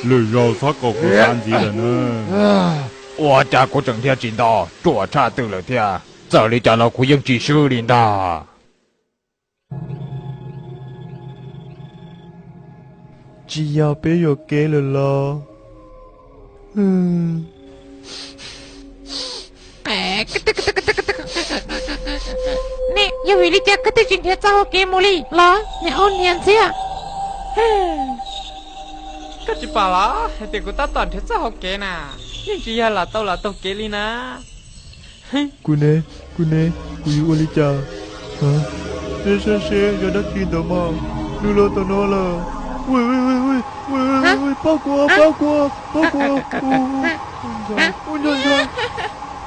Lwm zaus txhob kom kuv xav ntxiv lawm na. Ua cas kuv tseem dhia tsis nto, ruam tshaj twg lawm thiab. Txawm li cas los kuv yeej tsis swb li ntag. Tsis yog peb yuam kev lawm los? Ne, yog vim li cas koj twb tsis nrhiav txoj hau kev mus li los? Niag hau niag ntxiag. Koj tsis pom los hais tias kuv tab tom nrhiav txoj hau kev na, yeej tsis yog lam tau lam taug kev li na. Kuv ne, kuv ne, kuv yuav ua li cas? Peb saib seb yog dab tsi ntawd mas, nws los tom no lawm. Pab kuv, pab kuv, pab kuv.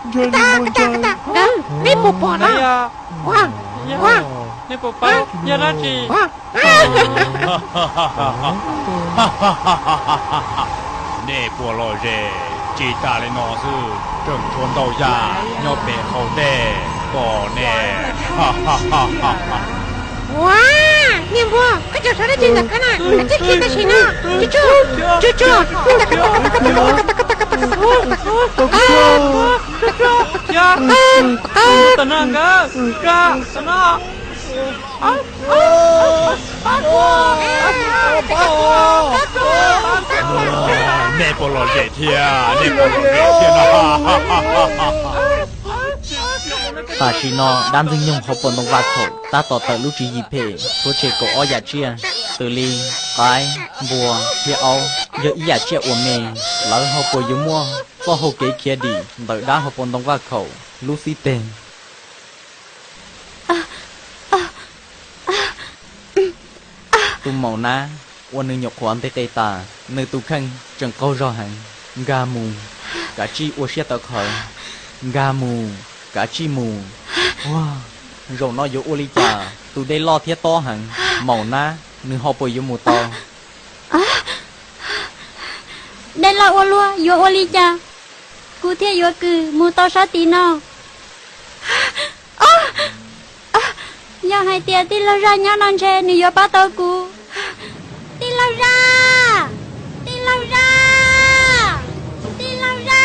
Ntshai, ntshai, ntshai li muaj ntshai. Nej puas pom no? Nej puas paub yog dab tsi? Nej puas lom zem? Tsis tas li no xwb, tseem tshuav ntau yam nyob pem hauv ntej tos nej. Ua, niag npua, koj tseem xav dab tsi ntawm koj na? Txij kiag tam sim no, tsuag tsuag, tsuag tsuag. Nej puas lom zem thiab, nej puas lom zem thiab no? Tam sim no dab ntxwg nyoog hauv paus ntoo vaj khaum tab tom tawm lub tswv yim phem rhuav tshem kaum ob yam tsiaj, xws li qaib, npua thiab aub, yog ib yam tsiaj uas me. Lawv ho puas yuav muaj txoj hau kev khiav dim ntawm dab hauv paus ntoo vaj khaum lub xib teg? Tus maum nab uas nws nyuam qhuav nteg qe tas, nws tus kheej tseem qaug zog heev. Nkag mus, kav tsij ua siab tawv qhawv. Nkag mus, kav tsij mus. Ua, zaum no yuav ua li cas? Tus dej loj thiab tob heev, maum nab nws ho puas yuav mus tau? Dej loj ua luaj, yuav ua li cas kuv thiaj yuav kwm mus tau sab tid no? Yog hais tias tij laug zaj nyob no ntshe nws yuav pab tau kuv. Tij laug zaj, tij laug zaj, tij laug zaj.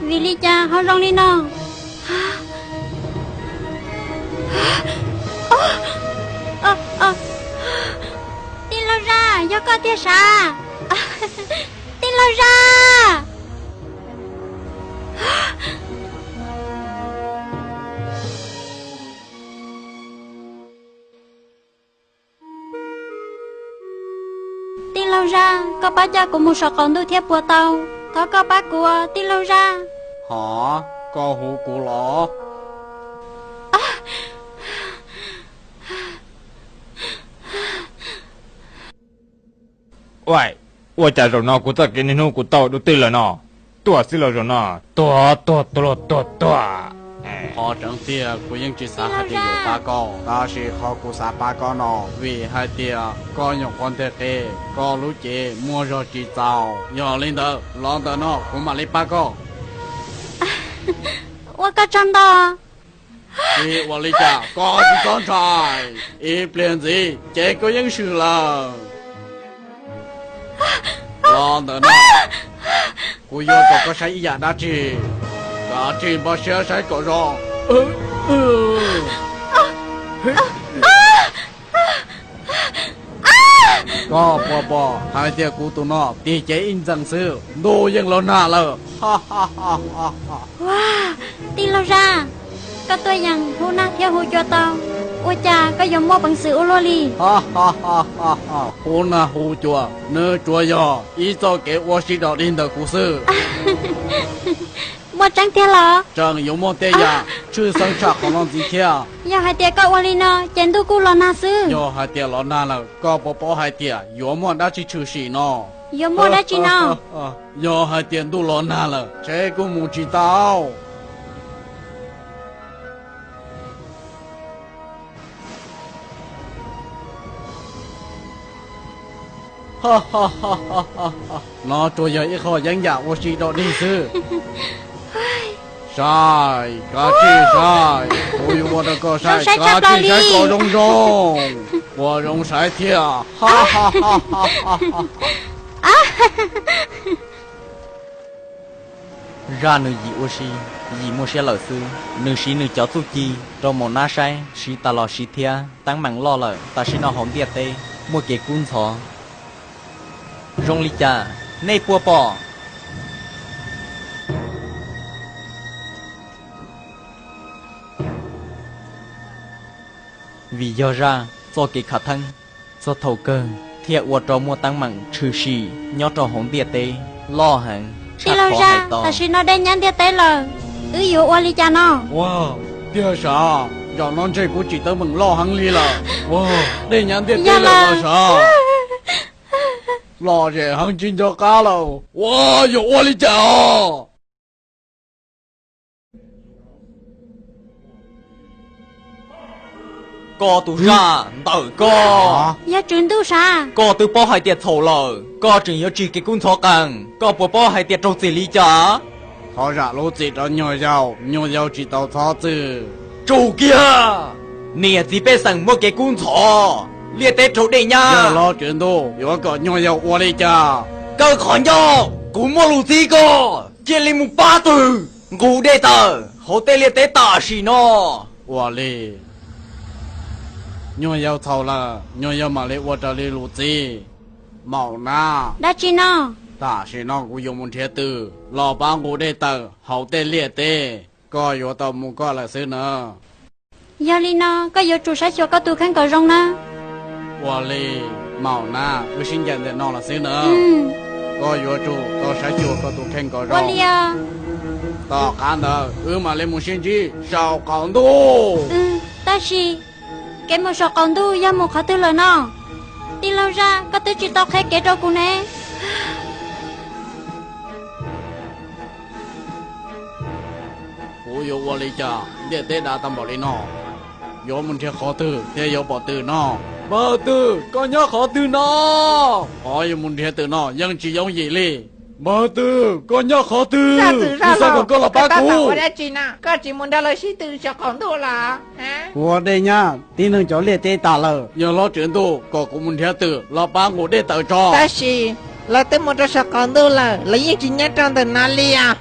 Vim li cas ho zoo li no? Tij laug zaj, yog koj tiag sav? Tij laug zaj. Tij laug zaj, koj pab coj kuv mus saum qaum ntuj thiab puas tau? Thov koj pab kuv, tij laug zaj. Hov, koj hu kuv los? Ua cas zaum no kuv txoj kev niaj hnub kuv tau dua twg lawm no? Tuag xwb los zaum no, tuag tuag tuag tuag tuag. Qhov tseeb tiag kuv yeej tsis xav hais tias yuav pab koj, tab sis qhov kuv xav pab koj no vim hais tias koj nyuam qhuav nteg qe, koj lub cev muaj zog tsis txaus. Yog li ntawd los ntawm no kuv mam li pab koj. Ua koj tsaug ntau. Tsis ua li cas, koj tsis txhob ntshai, ib pliag ntxiv ces koj yeej swm lawm. Los ntawm no, kuv yuav kom koj saib ib yam dab tsi, kav tsij npaj siab saib kom zoo. Koj puas pom hais tias kuv tus no tig cev ib ntxees xwb ntuj yeej los nag lawm. Ua, tij laug zaj, koj tuaj yeem hu nag thiab hu cua tau. Ua cas koj yuav muaj peev xwm ua luaj li? Hu nag hu cua, nws tsuas yog ib txoj kev ua si dog dig ntawm kuv xwb. Muaj tseeb tiag los? Tseem yuav muaj tej yam tshwj xeeb tshaj qhov no ntxiv thiab. Yog hais tias koj ua li no ces ntuj kuj los nag xwb. Yog hais tias los nag lawm, koj puas paub hais tias yuav muaj dab tsi tshwm sim no? Yuav muaj dab tsi no? Yog hais tias ntuj los nag lawm, tsheb kuj mus tsis tau. No tsuas yog ib qho yeeb yam ua si dog dig xwb. Saib, kav tsij saib, kuv yuav ua rau koj saib, kav tsij saib kom zoo zoo, ua zoo saib thiab. Zaj nws yim ua si, yim muaj siab lawm xwb. Nws siv nws cov txuj ci rau maum nab saib, siv tas los siv thiab, teeb meem loj lawm. Tam sim no hauv ntiaj teb muaj kev kub ntxhov zoo li cas nej puas pom? Vim yog zaj txoj kev khav theeb, txog thaum kawg thiaj ua rau muaj teeb meem tshwm sim nyob rau hauv ntiaj teb loj heev. Tij laug Zaj, tam sim no dej nyab ntiaj teb lawm, wb yuav ua li cas no? Ua, tiag sav, zaum no ntshe kuv tsim teeb meem loj heev li lawm. Ua, dej nyab ntiaj teb lawm los sav. Lom zem heev tsis nco qab lawm. Ua, yuav ua li cas os? Koj tus zaj ntawm koj, yog tswv ntuj sav, koj twb paub hais tias txhaum lawm, koj tseem yuav tsim kev kub ntxhov qees, koj puas paub hais tias raug txim li cas? Thov zam lub txim rau nyuag yaus, nyuag yaus tsis tau txhob txwm. Tsum kiag! Niam txiv pej xeem muaj kev kub ntxhov, liaj teb raug dej nyab. Yog los tswv ntuj yuav kom nyuag yaus ua li cas? Kaw qhov ncauj, kuv muaj lus txib koj, cia li mus pab twg nqus dej tawm hauv tej liaj teb tam sim no. Ua li, nyuag yaus txhaum lawm, nyuag yaus mam li ua raws li lus txib. Maum nab. Dab tsi no? Tam sim no kuv yuav mus nrhiav twg los pab nqus dej tawm hauv tej liaj teb, koj yuav tau mus koj lawm xwb na. Yog li no koj yuav tsum saib xyuas koj tus kheej kom zoo na. Ua li, maum nab, wb sib ncaim ntawm no los xwb na. Koj yuav tsum tau saib xyuas koj tus kheej kom zoo. Ua li os. Tom qab ntawd wb mam li mus sib ntsib saum qaum ntuj. Tab sis kev mus saum qaum ntuj yog mus qhov twg lawm no? Tij laug Zaj, koj twb tsis tau qhia kev rau kuv ne. Kuv yuav ua li cas ntiaj teb dav tag npaum li no? Yuav mus nrhiav qhov twg thiaj yuav pom twg no? Npawg twg, koj nyob qhov twg no? Qhov yuav mus nrhiav twg no yeej tsis yooj yim li. Npawg twg, koj nyob qhov twg? Kuv xav kom koj los pab kuv. Ua dab tsi na? Koj tsis mus nrog lawv sib tw saum qaum ntuj los? Kuv ua dej nyab tib neeg cov liaj teb tas lawm. Yog hlob tswv ntuj kom kuv mus nrhiav twg los pab nqus dej tawm tso. Tab sis lawv twb mus rau saum qaum ntuj lawm, lawv yeej tsis nyob rau ntawm no li os.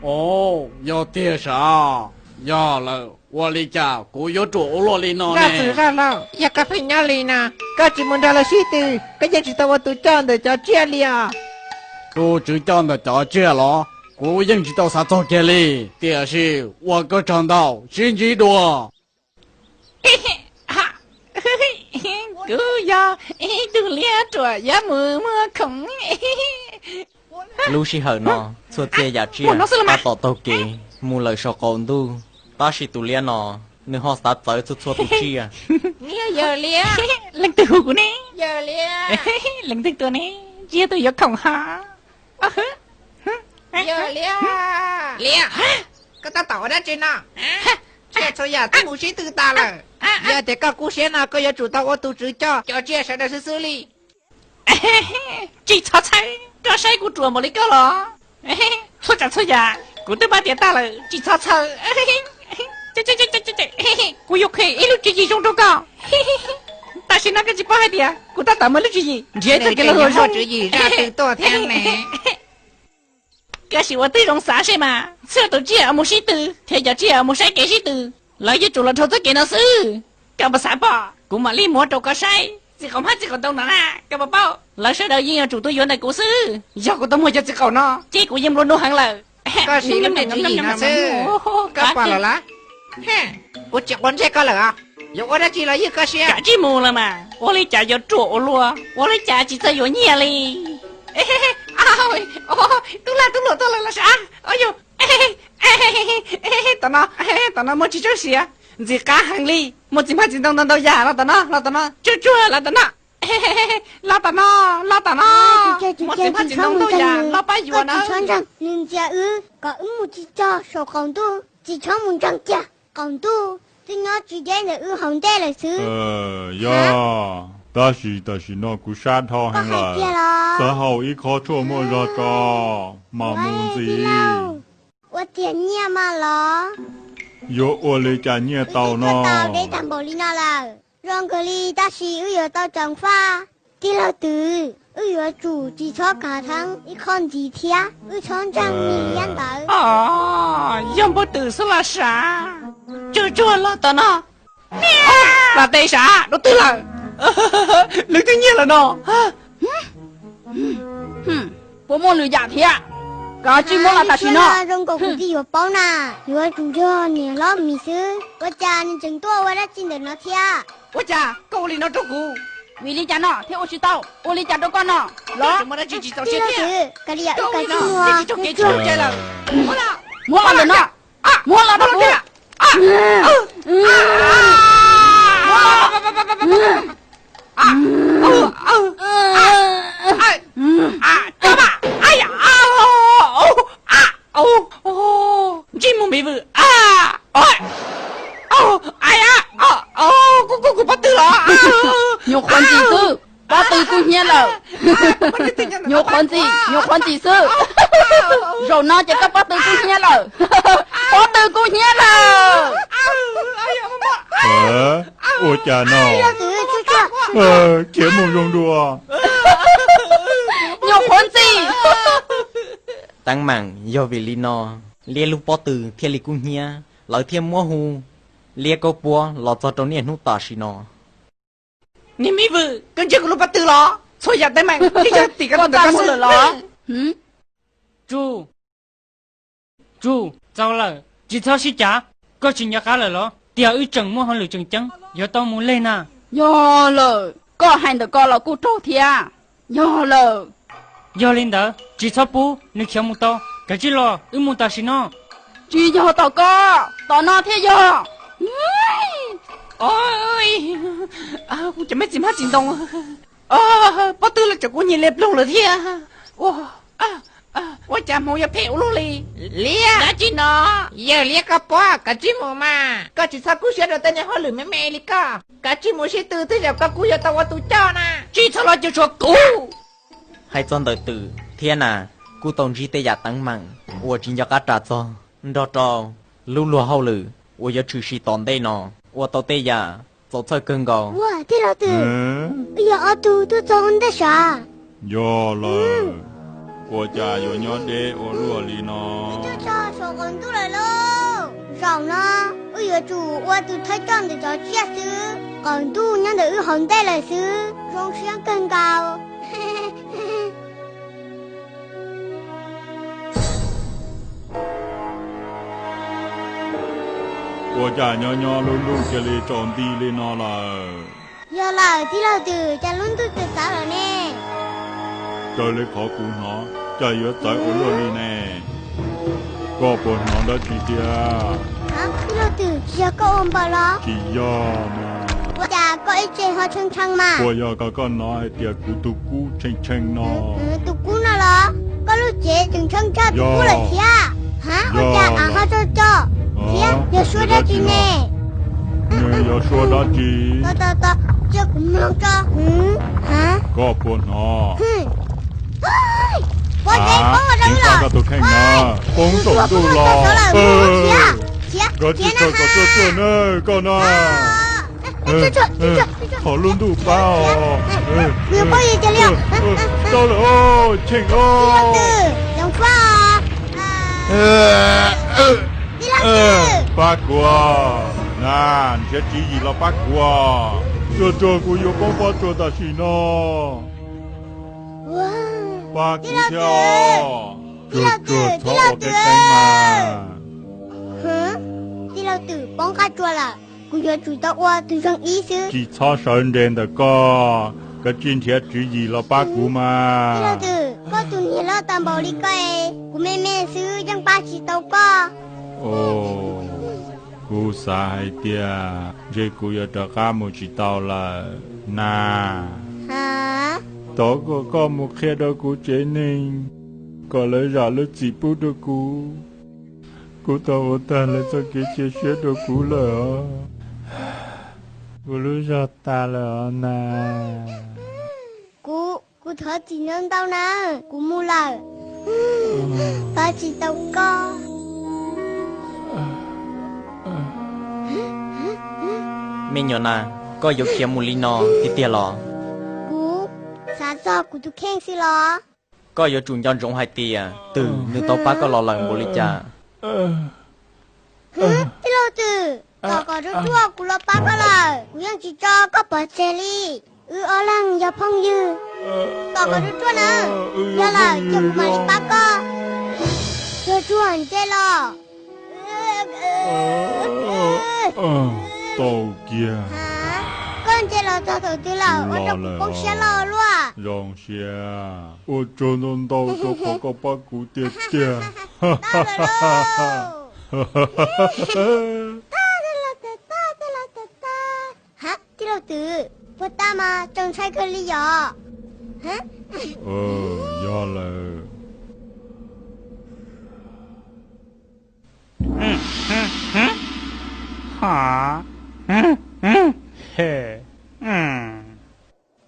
Os, yog tiag sav. Yog lawm, ua li cas kuv yuav ruam ua luaj li no ne? Zaj laus, yog koj pheej nyob li no, koj tsis mus nrog lawv sib tw, koj yeej tsis tau ua tus coj ntawm cov tsiaj li os. Tus tswv coj ntawm cov tsiaj los? Kuv yeej tsis tau xav txog kiag li. Tiam sis ua koj tsaug ntau, sib ntsib dua. Kuv yog ib tug liab ruam yuav mus muag khoom. Lub sij hawm no, txhua txhia yam tsiaj tab tom taug kev mus lawm saum qaum ntuj, tab sis tus liab no nws ho xav txawv txhua txhua tus tsiaj. Yawg liab, leej twg hu kuv ne? Yawg liab, leej twg tua ne? Tsiaj twg yuav khoom ha? Yawg liab, liab, koj tab tom ua dab tsi no? Tsiaj txhua yam twb mus sib tw tas lawm. Yog tias koj kub siab no koj yuav tsum tau ua tus tswv coj cov tsiaj sawv daws xwb xwb li. Tsis txhob txhawj, koj saib kuv ruam npaum li koj los? Txhua tsav txhua yam kuv twb pab tiav tag lawm, tsis txhob txhawj. Kuv yuav qhia ib lub tswv yim zoo rau koj. Tam sim no koj tsis paub hais tias kuv tab tom muaj lub tswv yim nrhiav txoj kev los ua zoo. Tswv yim zaj twg tuaj thiab ne? Koj sim ua tib zoo xav seb mas, txhua tus tsiaj uas mus sib tw thiab cov tsiaj uas mus saib kev sib tw, lawv yuav tsum los dhau txoj kev no xwb. Koj puas xav pom? Kuv mam li muab rau koj saib. Txiv qaum hmab txiv qaum ntoo no na, koj puas paub? Lawv sawv daws yeej yuav tsum tuaj yuav ntawm kuv xwb. Yog kuv tau muag cov txiv qaum no ces kuv yeej nplua nuj heev lawm. Koj siv lub tswv yim no xwb, koj pom lawm los? Kuv tsis quav ntsej koj lawm os. Yuav ua dab tsi los ywj koj siab. Kav tsij mus lawm mas, ua li cas yuav ruam ua luaj, ua li cas tsis txawj yuav nyiaj li. Tub lag tub luam tuaj lawm los sav. Yog, tam no, tam no muaj tsis tsob siav ntxim qab heev li, muaj txiv hmab txiv ntoo ntau ntau yam los tom no, los tom no, tsuag tsuag los tom no. Los tom no, los tom no. Muaj txiv hmab txiv ntoo ntau yam los pab yuav na. Nws ntxias wb kom wb mus tsis txog saum qaum ntuj, tsis txhob mus ntseeg kiag. Qaum ntuj twb nyob tsis deb ntawm wb hauv ntej lawm xwb. Yog, tab sis tam sim no kuv sab dhau heev lawm. Xav haus ib qho tshuaj muaj zog tso, mam mus ntxiv. Ua tiag nyiaj mas los? Yuav ua li cas nyiaj tau no? Deb tag npaum li no lawm, zoo kawg li tab sis wb yuav tau ceev faj. Tij laug Twm, wb yuav tsum tsis txhob kav theeb ib qho ntxiv thiab, wb txhob ntseeg niag liab ntawd. Yog npawg Twm xwb los sav. Tsuag tsuag los tom no. Vam tes sav, dua twg lawm? Lwm twg nyiaj lawm no? Puas muaj lwm yam thiab? Kav tsij muab los tam sim no. Zoo nkaus kuv twb yuav paub na, yuav tsum yog niam hlob Mim xwb, ua cas nws tseem tuaj ua dab tsi ntawm no thiab? Ua cas koj ua li no rau kuv? Vim li cas no thiaj ua tsis tau? Ua li cas rau koj no los? Tsis txaus siab thiab. Kav liam, wb kav tsij mus. Tsis txaus kev tsis txaus cai lawm. Muab los ntawm no. Muab los rau kuv. Ntsij mus me vwm. Kuv, kuv pob tw los. Nyuam qhuav ntxim xwb, pob tw kub hnyiab lawm. Nyuam qhuav ntxim, nyuam qhuav ntxim xwb. Zaum no ces koj pob tw kub hnyiab lawm. Pob tw kub hnyiab lawm. Ua cas no? Khiav mus zoo dua. Nyuam qhuav ntxim. Teeb meem yog vim li no, liab lub pob tw thiaj li kub hnyiab, lawv thiaj muab hu liab kaub puab los txog rau niaj hnub tam sim no. Niag me vwm, koj ntsia kuv lub pob tw los? Txhua yam teeb meem twb yog tim koj ntawm koj xwb los. Tsu, Tsu, txaus lawm, tsis txhob sib cav. Koj tsis nco qab lawm los tias wb tseem muaj hauj lwm tseem ceeb yuav tau mus leg na? Yog lawm, koj hais ntawm ko los kuj raug thiab. Yog lawm. Yog li ntawd tsis txhob pub nws khiav mus tau, kav tsij los wb mus tam sim no. Tsis yog tom ko, tom no thiaj yog. Kuv cov me txiv hmab txiv ntoo, pob tw los tseem kub hnyiab liab ploog lawm thiab. Ua cas hmoov yuav phem ua luaj li? Liab dab tsi no? Yawg liab koj pob, kav tsij mus mas. Koj tsis txhob kub siab rau tej niag hauj lwm me me li koj. Kav tsij mus sib tw, tej zaum koj kuj yuav tau ua tus coj na. Tsis txhob los cuam tshuam kuv. Hais txog ntawm Twm thiab na, kuj tau ntsib tej yam teeb meem uas tsis nco qab ras txog nrog rau lub luag hauj lwm uas yuav tshwm sim tom ntej no, ua tau tej yam txaus txhawj kawg nkaus. Ua tij laug Twm, wb yog ob tug tuaj txog ua ntej sav. Yog lawm, ua cas yuav nyob deb ua luaj li no? Twb tuaj txog saum qaum ntuj lawm lauj. Zaum no wb yuav tsum ua tus thawj coj ntawm cov tsiaj xwb. Qaum ntuj nyob ntawm wb hauv ntej lawm xwb, zoo siab kawg nkaus. Ua cas nyob nyob lub ntuj cia li tsaus nti li no lawm? Yog lawm tij laug Twm, cas lub ntuj txawm txawv lawm ne? Raws li qhov kuv hnov, cas yuav txawv ua luaj li ne? Koj puas hnov dab tsi tiag? Tij laug Twm, tsis yog koj ua npaws los? Tsis yog mas. Ua cas koj ib tse ho tshee tshee mas? Puas yog koj hnov hais tias kuv tus kub tshee tshee no? Tus kub no los? Koj lub cev tseem tshee tshaj tus kub lawm thiab. Ha, ua cas av ho tso tso thiab? Yog suab dab tsi ne? Nws yog suab dab tsi? Cia kuv mloog tso. Ha, koj puas hnov? Pob zeb poob rau lawm. Koj tus kheej na, poob saum ntuj los. Koj tsis txhob kom tuaj tuaj na koj na. Qhov lub ntuj pab os. Tau lawm, cheem os. Pab kuv, na, nrhiav tswv yim los pab kuv. Tsuag tsuag kuv yuav poob pob tsuas tam sim no. Pab kuv thiab os. Tsuag tsuag txhob ua qeeb qeeb mas. twm poob qab tsua lawm, kuv yuav tsum tau ua tus zoo ib xwb. Tsis txhob sawv nres ntawm koj, koj tsis nrhiav tswv yim los pab kuv mas. Tij laug twm, koj tus niag loj tas npaum li koj es kuv me me xwb yeej pab tsis tau koj. Kuv xav hais tias ntshe kuv yuav rov qab mus tsis tau lawm na. Thov kom koj mus qhia rau kuv tsev neeg kom lawv zam lub txim pub rau kuv. Kuv tau ua tag lawv txoj kev cia siab rau kuv lawm os. Kuv lub zog tas lawm os na. Kuv, kuv thov txim ntau ntau na, kuv mus lawm. Pab tsis tau koj. Me nyuam na, koj yuav khiav mus li no tiag tiag los? Kuv xav txog kuv tus kheej xwb los? Koj yuav tsum nco ntsoov hais tias twm nws tau pab koj los lawm npaum li cas. Tij laug twm, tom kom ruaj ruaj kuv los pab koj lawm, kuv yeej tsis tso koj pov tseg li. Wb ob leeg yog phooj ywg, tom kom ruaj ruaj na, yog lawm ces kuv mam li pab koj. Ruaj ruaj, nce los. Tau kiag. Koj nce los txog thaum twg lawm ua rau kuv poob siab loj luaj. Zoo siab, ua tsaug ntau ntau rau qhov koj pab kuv tiag tiag. Tij laug twm, puas tau mas, tseem ntshai kawg li yom? Yog lawm.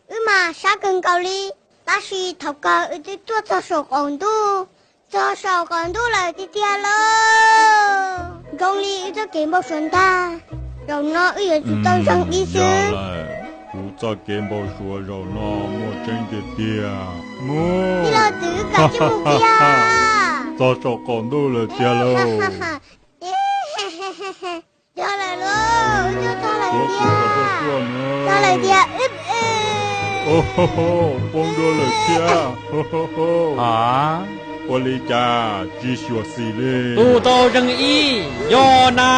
Wb mas sab kawg nkaus li, tab sis thaum kawg wb twb tuaj txog saum qaum ntuj, txog saum qaum ntuj lawm tiag tiag lauj. Zoo li wb txoj kev npau suav ntag. Zaum no wb yuav tsum tau zoo ib xwb. Kuv txoj kev npau suav zaum no muaj tseeb tiag tiag. Mus, tij laug twm, wb kav tsij mus kiag. Txog saum qaum ntuj lawm tiag lauj. Txog lawm lauj, wb twb txog lawm tiag. Txog lawm tiag. Poob dua lawm thiab. Ua li cas tsis xyuam xim li? Tus tau zeeg ib yog na,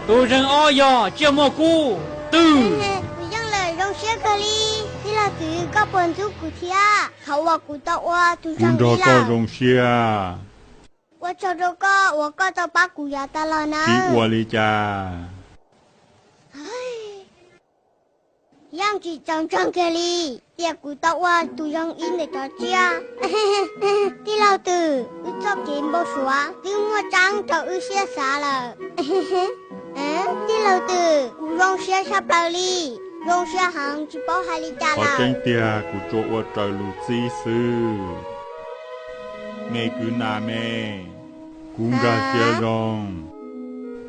tus zeeg ob yog tsiaj muaj kub twm. Kuv yeej lawm, zoo siab kawg li. Tij laug twm, koj puas ntxub kuv thiab qhov uas kuv tau ua tus zeeg ib lawm? Kuv nrog koj zoo siab. Ua tsaug rau koj uas koj tau pab kuv yav tas los na. Tsis ua li cas. Yeej tsis txaus ntseeg kiag li tias kuv tau ua tus zoo ib ntawm cov tsiaj. Tij laug twm, wb txoj kev npau suav twb muaj tseeb rau wb siab xav lawm. Tij laug twm, kuv zoo siab tshaj plaws li, zoo siab heev tsis paub hais li cas lawm. Qhov tseeb tiag kuv tsuas ua raws lus txib xwb. Me kwv Nas me, kuv nkag siab zoo,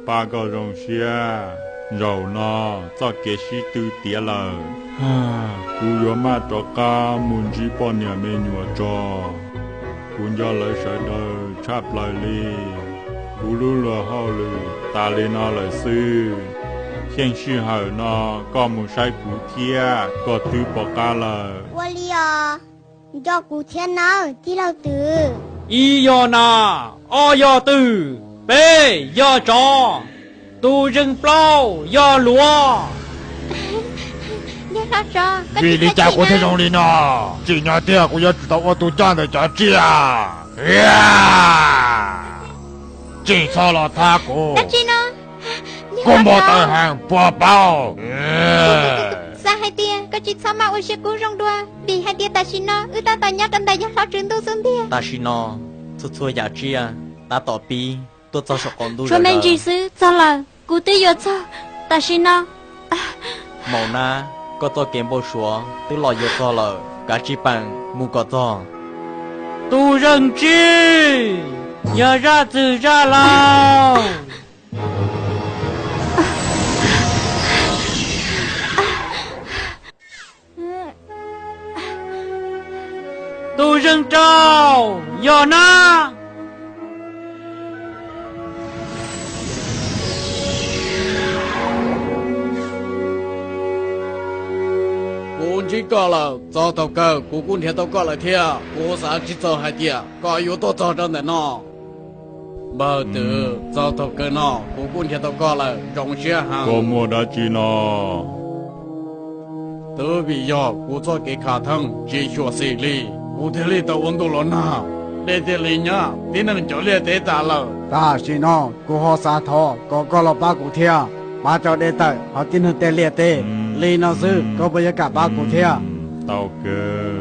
pab koj zoo siab. Zaum no txoj kev sib tw tiav lawm. Kuv yuav maj rov qab mus ntsib poj niam me nyuam tso. Kuv nco lawv sawv daws tshaj plaws li. Kuv lub luag hauj lwm tas li no lawm xwb. Xyeej sij hawm no koj mus saib kuv thiab koj twb pom qab lawm. Ua li os, nco kuv thiab nawb tij laug twm. Ib yog nas, ob yog twm, peb yog tsov, tus zeeg plaub yog luav. Vim li cas kuv thiaj zoo li no? Tsim nyog tiag kuv yuav tsum tau ua tus coj ntawm cov tsiaj. Tsis txhob los thab kuv. Kuv npau taws heev puas paub? Xav hais tias koj tsis txhob maj ua siab kub zoo dua, vim hais tias tam sim no wb tab tom nyob rau ntawm yawg hlob tswv ntuj xub ntiag. Tam sim no txhua txhua yam tsiaj tab tom pib tuaj txog saum qaum ntuj. Tshuav me ntsis xwb txog lawm, kuv twb yuav txog tam sim no. Maum nab, koj txoj kev npau suav twb los yuav txog lawm, kav tsij peem mus kom txog. Tus zeeg tsib, yog zaj txwg zaj laug. Tus zeeg rau, yog nab. Kuv ntsib koj lawm, txog thaum kawg kuv kuj nrhiav tau koj lawm thiab. Kuv xav tsis txog hais tias koj yuav tuaj txog rau ntawm no. Npawg Twm, txog thaum kawg no kuv kuj nrhiav tau koj lawm, zoo siab heev. Koj muaj dab tsi no? Twb vim yog kuv txoj kev khav theeb tsis xyuam xim li, kuv thiaj li tau ua ntuj los nag, dej thiaj li nyab tib neeg cov liaj teb tas lawm. Tam sim no kuv ho xav thov kom koj los pab kuv thiab, pab tso dej tawm hauv tib neeg tej liaj teb. Li no xwb koj puas yuav kam pab kuv thiab? Tau kawg.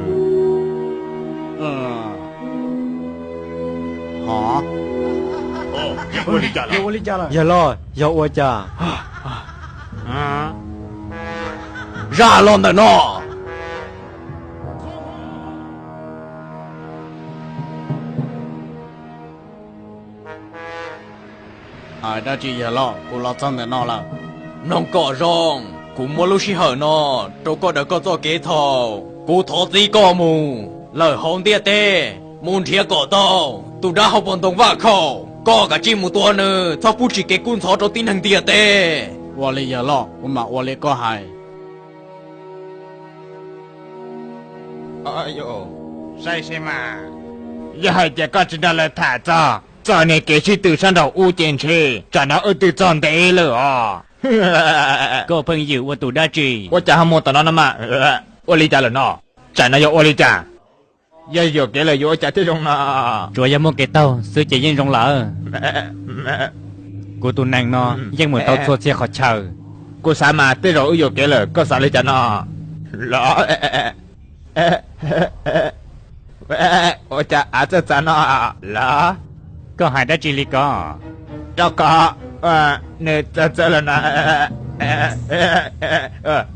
Yawg loj, yog ua cas? Zaj los ntawm no. Hais dab tsi yawg loj, kuv los txog ntawm no lawm. Mloog kom zoo, kuv muab lub sij hawm no rau koj daws koj txoj kev txhaum. Kuv thov txib koj mus lawm hauv ntiaj teb, mus nrhiav kom tau tus dab hau puas ntoo Vaj Khaum. Koj kav tsij mus tua nws, txhob pub tsis kev kub ntxhov rau tib neeg ntiaj teb. Ua li yawg loj, kuv mam ua li koj hais. Saib seb mas, yog hais tias koj tsis nrog lawv tham txog txoj niag kev sib tw sab nraum ub ces ntshe tsam no wb twb txog ntev lawm os. Koj pheej ywm ua tus dab tsi? Ua cas ho mus tom no no mas? Ua li cas lawm no? Tsam no yog ua li cas? Yog yuam kev lawm yuav ua cas thiaj zoo no? Tsuas yog muaj kev taug xwb ces yeej zoo lawm. Kuv tus nees no yeej mus tau txhua txhia qhov chaw. Kuv xav mas tej zaum wb yuam kev lawm, koj xav li cas no? Los, ua cas av txawj txav no los? Koj hais dab tsi li ko? Rau qhov nws txawv txawv los no.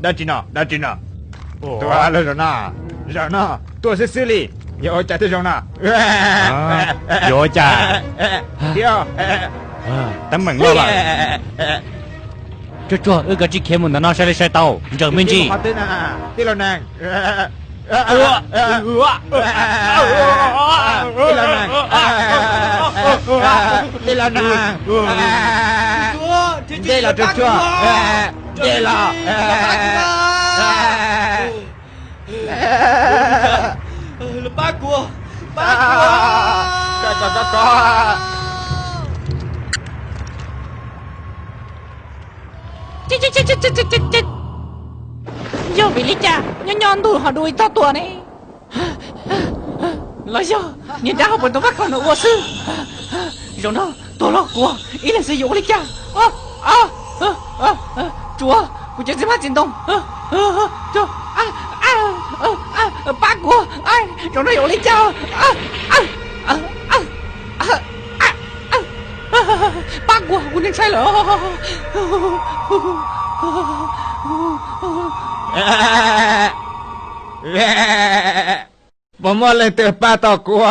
Dab tsi no, dab tsi no? Tua los zaum no, zaum no, tua xwb xwb li, yog ua cas thiaj zoo no? Yuav ua cas? Teeb meem loj lawm. Tsuag tsuag, wb kav tsij khiav mus ntawm no sai li sai tau, ntsaws me ntsis. Tij laug nees, tij laug nees, tij laug nees, nce los tsuag tsuag, nce los. Pab kuv, pab kuv. Yog vim li cas nyob nyob ntuj ho dua ib tog tuag ne? Los yog niag dab hau puas ntoo Vaj Khaum no ua xwb? Zaum no tuag los kuv ib leeg xwb yuav ua li cas? Tsuav kuv cov txiv hmab txiv ntoo, pab kuv, zaum no yuav ua li cas? Pab kuv, kuv ntshai lawm. Puas muaj leej twg pab tau kuv?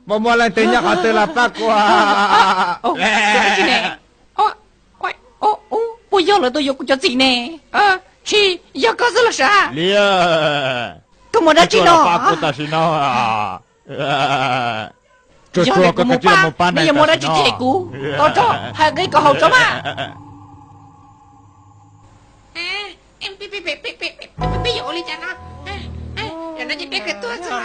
Puas muaj leej twg nyob qhov twg los pab kuv? Puas yog lawv tuaj yuav kuv cov txiv ne? Tsis yog koj xwb los sav. Liab, koj muaj dab tsi no pab kuv tam sim no? Tsuag tsuag, koj kav tsij mus pab nws, yuav muaj dab tsi cem kuv, tau tso, hais nqi kom haum tso mas. Peb yuav ua li cas no? Peb kawg tuag xwb.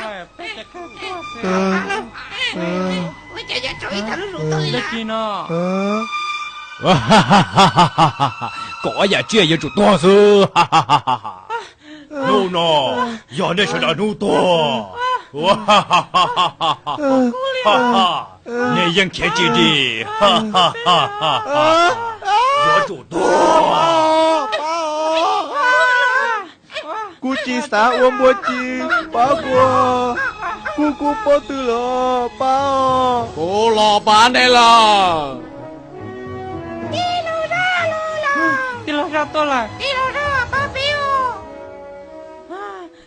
Ua cas yuav tsum ib tag lub hluas nkauj li no? Kom yam tsiaj yuav tsum tuag xwb. Hnub no yog nej sawv daws hnub tuag. Nej yeej khiav tsis dim. Yuav tsum tuag. Kuv tsis xav ua npua ci, pab kuv. Kuv kuv pob tw los pab. Kuv los pab nej lawm. Tij laug Zaj tuaj lawm.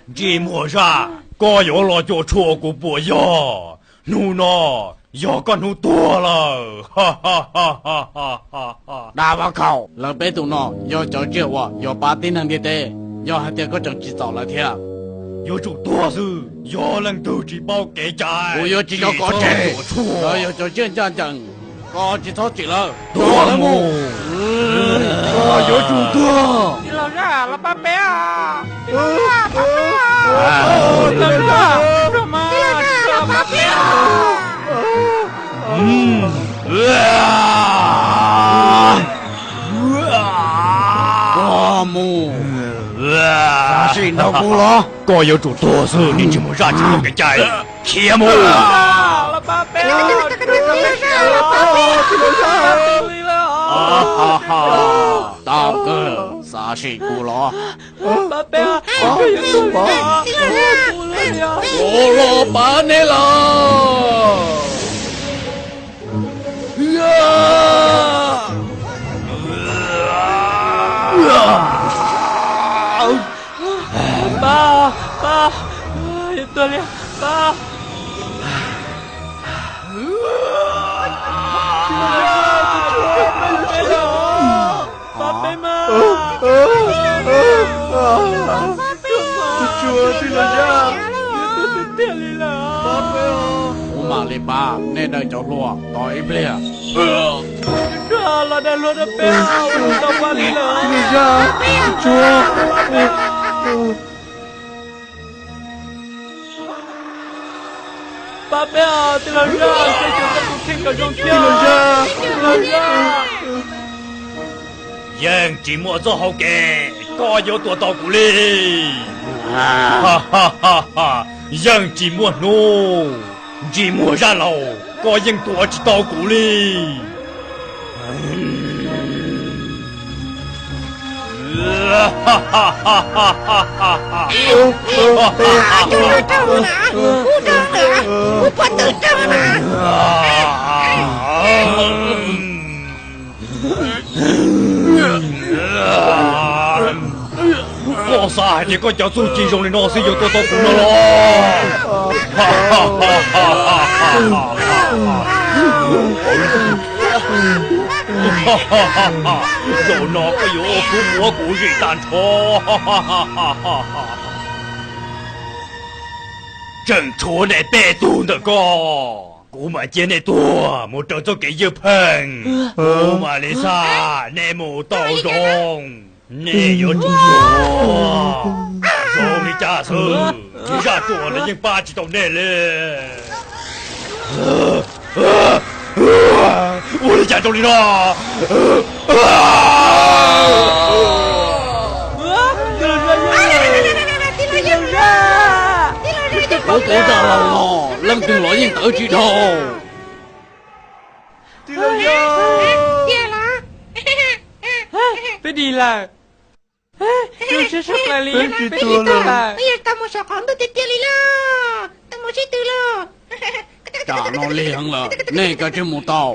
Ntsej muag Zaj, koj yuav los cuam tshuam kuv puas yog? Hnub no yog koj hnub tuag lawm. Dab Vaj Khaum, lawv peb tus no yog cov tsiaj uas yuav pab tib neeg ntiaj teb. Yog hais tias koj tseem tsis txaus lawv thiab, yuav tsum tuag xwb. Yog leej twg tsis paub kev cai, kuv yuav tsis tso koj tseg. Lawv yog cov tsiaj ncaj ncees, koj tsis txhob tsim lawv. Tuag mus. Koj yuav tsum tuag. Tij laug Zaj, los pab peb. Tij laug Zaj, pab peb. Los, koj yuav tsum tuag xwb, nws tsis muaj zaj tsis muaj kev cai. Khiav mus. Tab kawg xav sim kuv los? Kuv los pab neb los. Pab, pab, yuav tuag li, pab. Pab peb mas. Tsuag, tsuag, tij laug Zaj. Kuv mam li pab nej daws cov hlua tos ib pliag. Tsuag, los daws hlua rau peb, tau pab li lawm. Tsuag. Pab peb os, tij laug Zaj, xyov xyov koj tus kheej kom zoo thiab. Tij laug Zaj. Yeej tsis muaj txoj hau kev, koj yuav tua tau kuv li. Yeej tsis muaj hnub, tsis muaj zaj laus, koj yeej tua tsis tau kuv li. Koj xav hais tias koj cov txuj ci zoo li no xwb yuav tua tau kuv no los? Zaum no koj yuav ua kub muab kuv zim tag nrho. Tseem tshuav nej peb tug ntawm koj, kuv mam cia nej tuag mus raws txoj kev ywj pheej. Kuv mam li xa nej mus tau zoo. Nej yuav tsum tuag zoo li cas xwb, zaj ruam los yeej pab tsis tau nej li. Ua li cas zoo li no? Kuv ua zaj laus los leej twg los yeej tawv tsis dhau. Peb dim lawm. Zoo siab tshaj plaws li, peb dim tag lawm. Tau mus saum qaum ntuj tiag tiag li los, tau mus sib tw los. Tsam no lig heev lawm, nej kav tsij mus tau.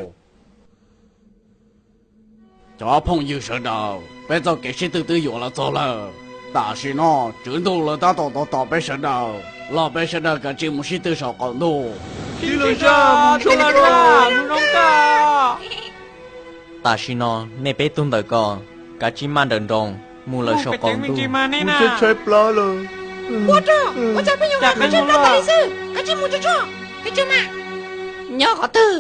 Cov phooj ywg sawv daws, peb txoj kev sib tw twb yuav los txog lawm. Tam sim no tswv ntuj lawv tab tom tos tos peb sawv daws los, peb sawv daws kav tsij mus sib tw saum qaum ntuj. Tam sim no nej peb tug ntawm ko kav tsij maj nrawm nroos mus lawm saum qaum ntuj. Ua tsaug, ua tsaug peb nyuam qhuav tshawb plab tas li xwb, kav tsij mus tsuag tsuag, peb tsuag mas. Nyob qhov twg?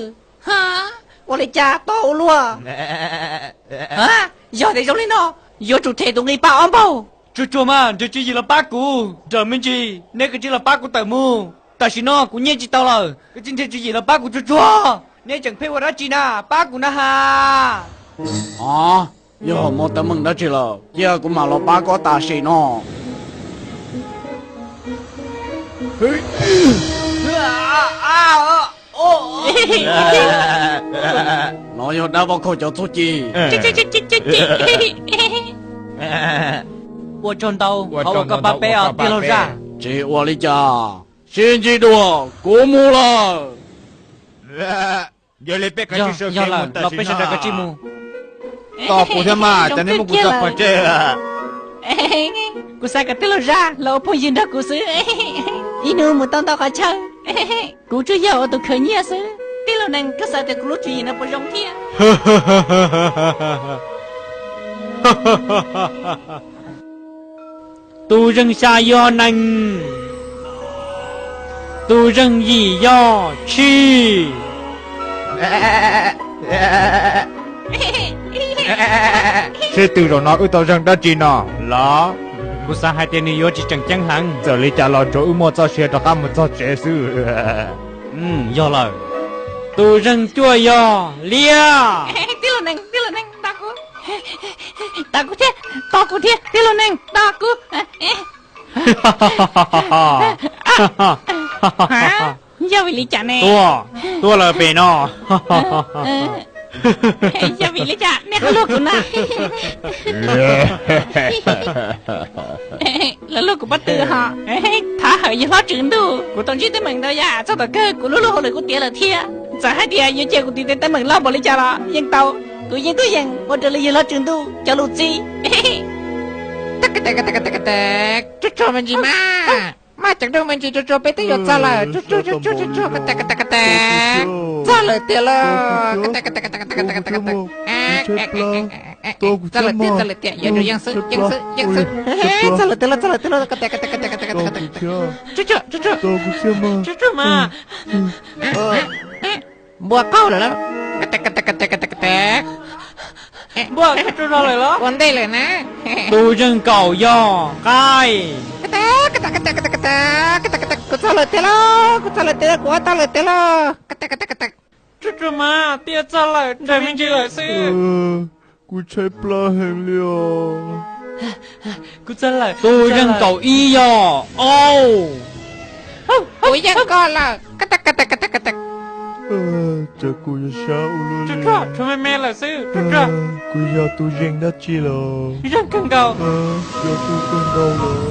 Ua li cas to ua luaj? Yog tias zoo li no, yuav tsum them tus nqi paj ob npaug. Tsuag tsuag mas, nrhiav tswv yim los pab kuv. Nrawm me ntsis, neb kav tsij los pab kuv tawm mus. Tam sim no kuv nyiaj tsis tau lawm, kav tsij nrhiav tswv yim los pab kuv tsuag tsuag. Neb tseem pheej ua dab tsi na, pab kuv na has. Yog muaj teeb meem dab tsi lawm, cia kuv mam los pab koj tam sim no. No yog dab voj khaum cov txuj ci. Ua tsaug ntau qhov uas koj pab peb os tij laug Zaj. Tsis ua li cas, sib ntsib dua, kuv mus lawm. Yog li peb kav tsij sawv kev mus tam sim no. Tos kuv thiab mas, cas neb muab kuv tso pov tseg lawm? Kuv xav kom tij laug Zaj los ua phooj ywg nrog kuv xwb. Ib hnub mus tau ntau qhov chaw. Kuv tsuas yog ua tus khwv nyiaj xwb. Tij laug Nees, koj xav tias kuv lub tswv yim no puas zoo thiab? Tus zeeg xya yog nees, tus zeeg yim yog tshis. Sib tw zaum no wb tau zeeg dab tsi no los? Kuv xav hais tias nws yuav tsis tseem ceeb heev. Txawm li cas los tsuav wb muaj txoj sia rov qab mus txog tsev xwb. Yog lawm. Tus zeeg cuaj yog liab. Tij laug Nees, tij laug Nees, tos kuv thiab, tos kuv thiab, tij laug Nees, tos kuv. Yog vim li cas ne? Tuaj, tuaj lawm pem no. Yog vim li cas nej ho luag kuv na? Lawv luag kuv pob tw ho. Thov hawm yawg hlob tswv ntuj, kuv tau ntsib teeb meem ntau yam, txog tom kawg kuv lub lub hauj lwm kuj tiav lawm thiab. Txawm hais tias yuav cia kuv tiv tes teeb meem loj npaum li cas los yeej tau, kuv yeej tuaj yeem ua raws li yawg hlob tswv ntuj cov lus txib. Tsuag tsuag me ntsis mas, maj ceev nrooj me ntsis, tsuag tsuag peb twb yuav txog lawm, tsuag tsuag tsuag tsuag tsuag, txog lawm tiag lauj. Txog lawm tiag, txog lawm tiag, yuav rau yeej xwb, yeej xwb, yeej xwb. Txog lawm tiag lauj, txog lawm tiag lauj. Tsuag tsuag, tsuag tsuag, tsuag tsuag mas. Npua qaug lawm lauj. Npua qaug lawm los? Ua ntej lawm na. Tus zeeg kaum yog nqaij. Kuv txog lawm tiag lauj, kuv txog lawm tiag lauj, kuv ua tau lawm tiag lauj. Tsuag tsuag mas, twb yuav txog lawm, nrog me ntsis lawm xwb. Kuv tshaib plab heev li os. Kuv txog lawm. Tus zeeg kaum ib yog Au. Kuv yeej koj lawm. Cas kuv yuav sab ua luaj li. Tshuav me me lawm xwb. Kuv yog tus zeeg dab tsi lawm? Zeeg kawg nkaus. Yog tus kawg nkaus lawm.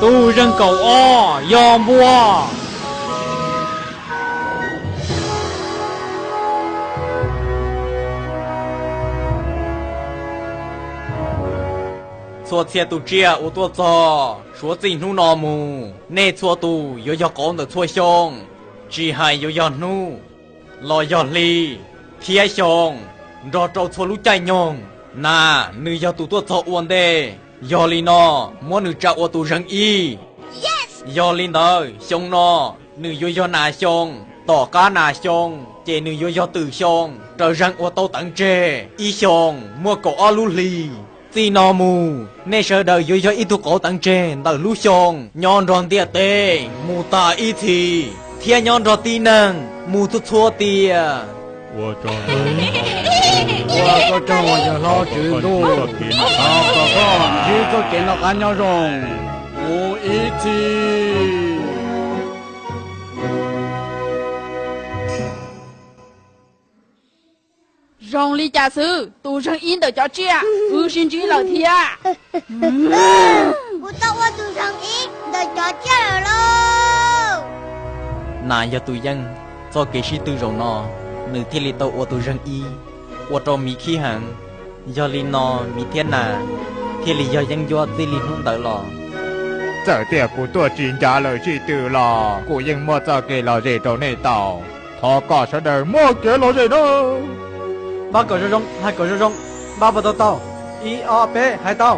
Tus zeeg kaum ob yog Npua. Txhua txhia tus tsiaj uas tuaj txog, suav txij hnub no mus nej txhua tus yuav yog qauv ntawm txhua xyoo, tsis hais yuav yog hnub los yog hli thiab xyoo, nrog rau txhua lub caij nyoog. Nas nws yog tus tuaj txog ua ntej, yog li no muab nws tsa ua tus zeeg ib. Yog li ntawd xyoo no nws yuav yog nas xyoo, tom qab nas xyoo ces nws yuav yog twm xyoo, raws zeeg uas tau teev tseg ib xyoo muaj kaum ob lub hlis. Txij no mus nej sawv daws yuav yog ib tug qauv teev tseg ntawm lub xyoo, nyob nrog ntiaj teb mus tas ib txhis, thiab nyob nrog tib neeg mus txhua txhua tiam. Ua koj tsaug, yawg hlob tswv ntuj, thov kom koj ntsib txoj kev noj qab nyob zoo mus ib txhis. Zoo li cas xwb, tus zeeg ib ntawm cov tsiaj wb sib ntsib lawm thiab. Kuv tau ua tus zeeg ib ntawm cov tsiaj lawm lauj. Nas yog tus yeej, txoj kev sib tw zaum no nws thiaj li tau ua tus zeeg ib, ua rau miv khib heev. Yog li no miv thiab nas thiaj li yog yeeb ncuab txij li hnub ntawd los. Txawm tias kuv tuaj tsis ncav lawm sij twm los kuv yeej muaj txoj kev lom zem rau nej tau. Thov kom sawv daws muaj kev lom zem na. Npab kom zoo zoo, hais kom zoo zoo, npab puas tau tau? Ib ob peb hais tau.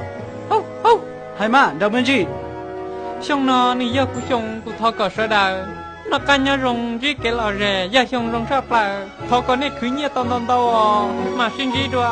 Hais mas nrog me ntsis. Xyoo no nws yog kuv xyoo, kuv thov kom sawv daws noj qab nyob zoo, ntsib kev lom zem, yog xyoo zoo tshaj plaws. Thov kom nej khwv nyiaj tau ntau ntau os, mam sib ntsib dua.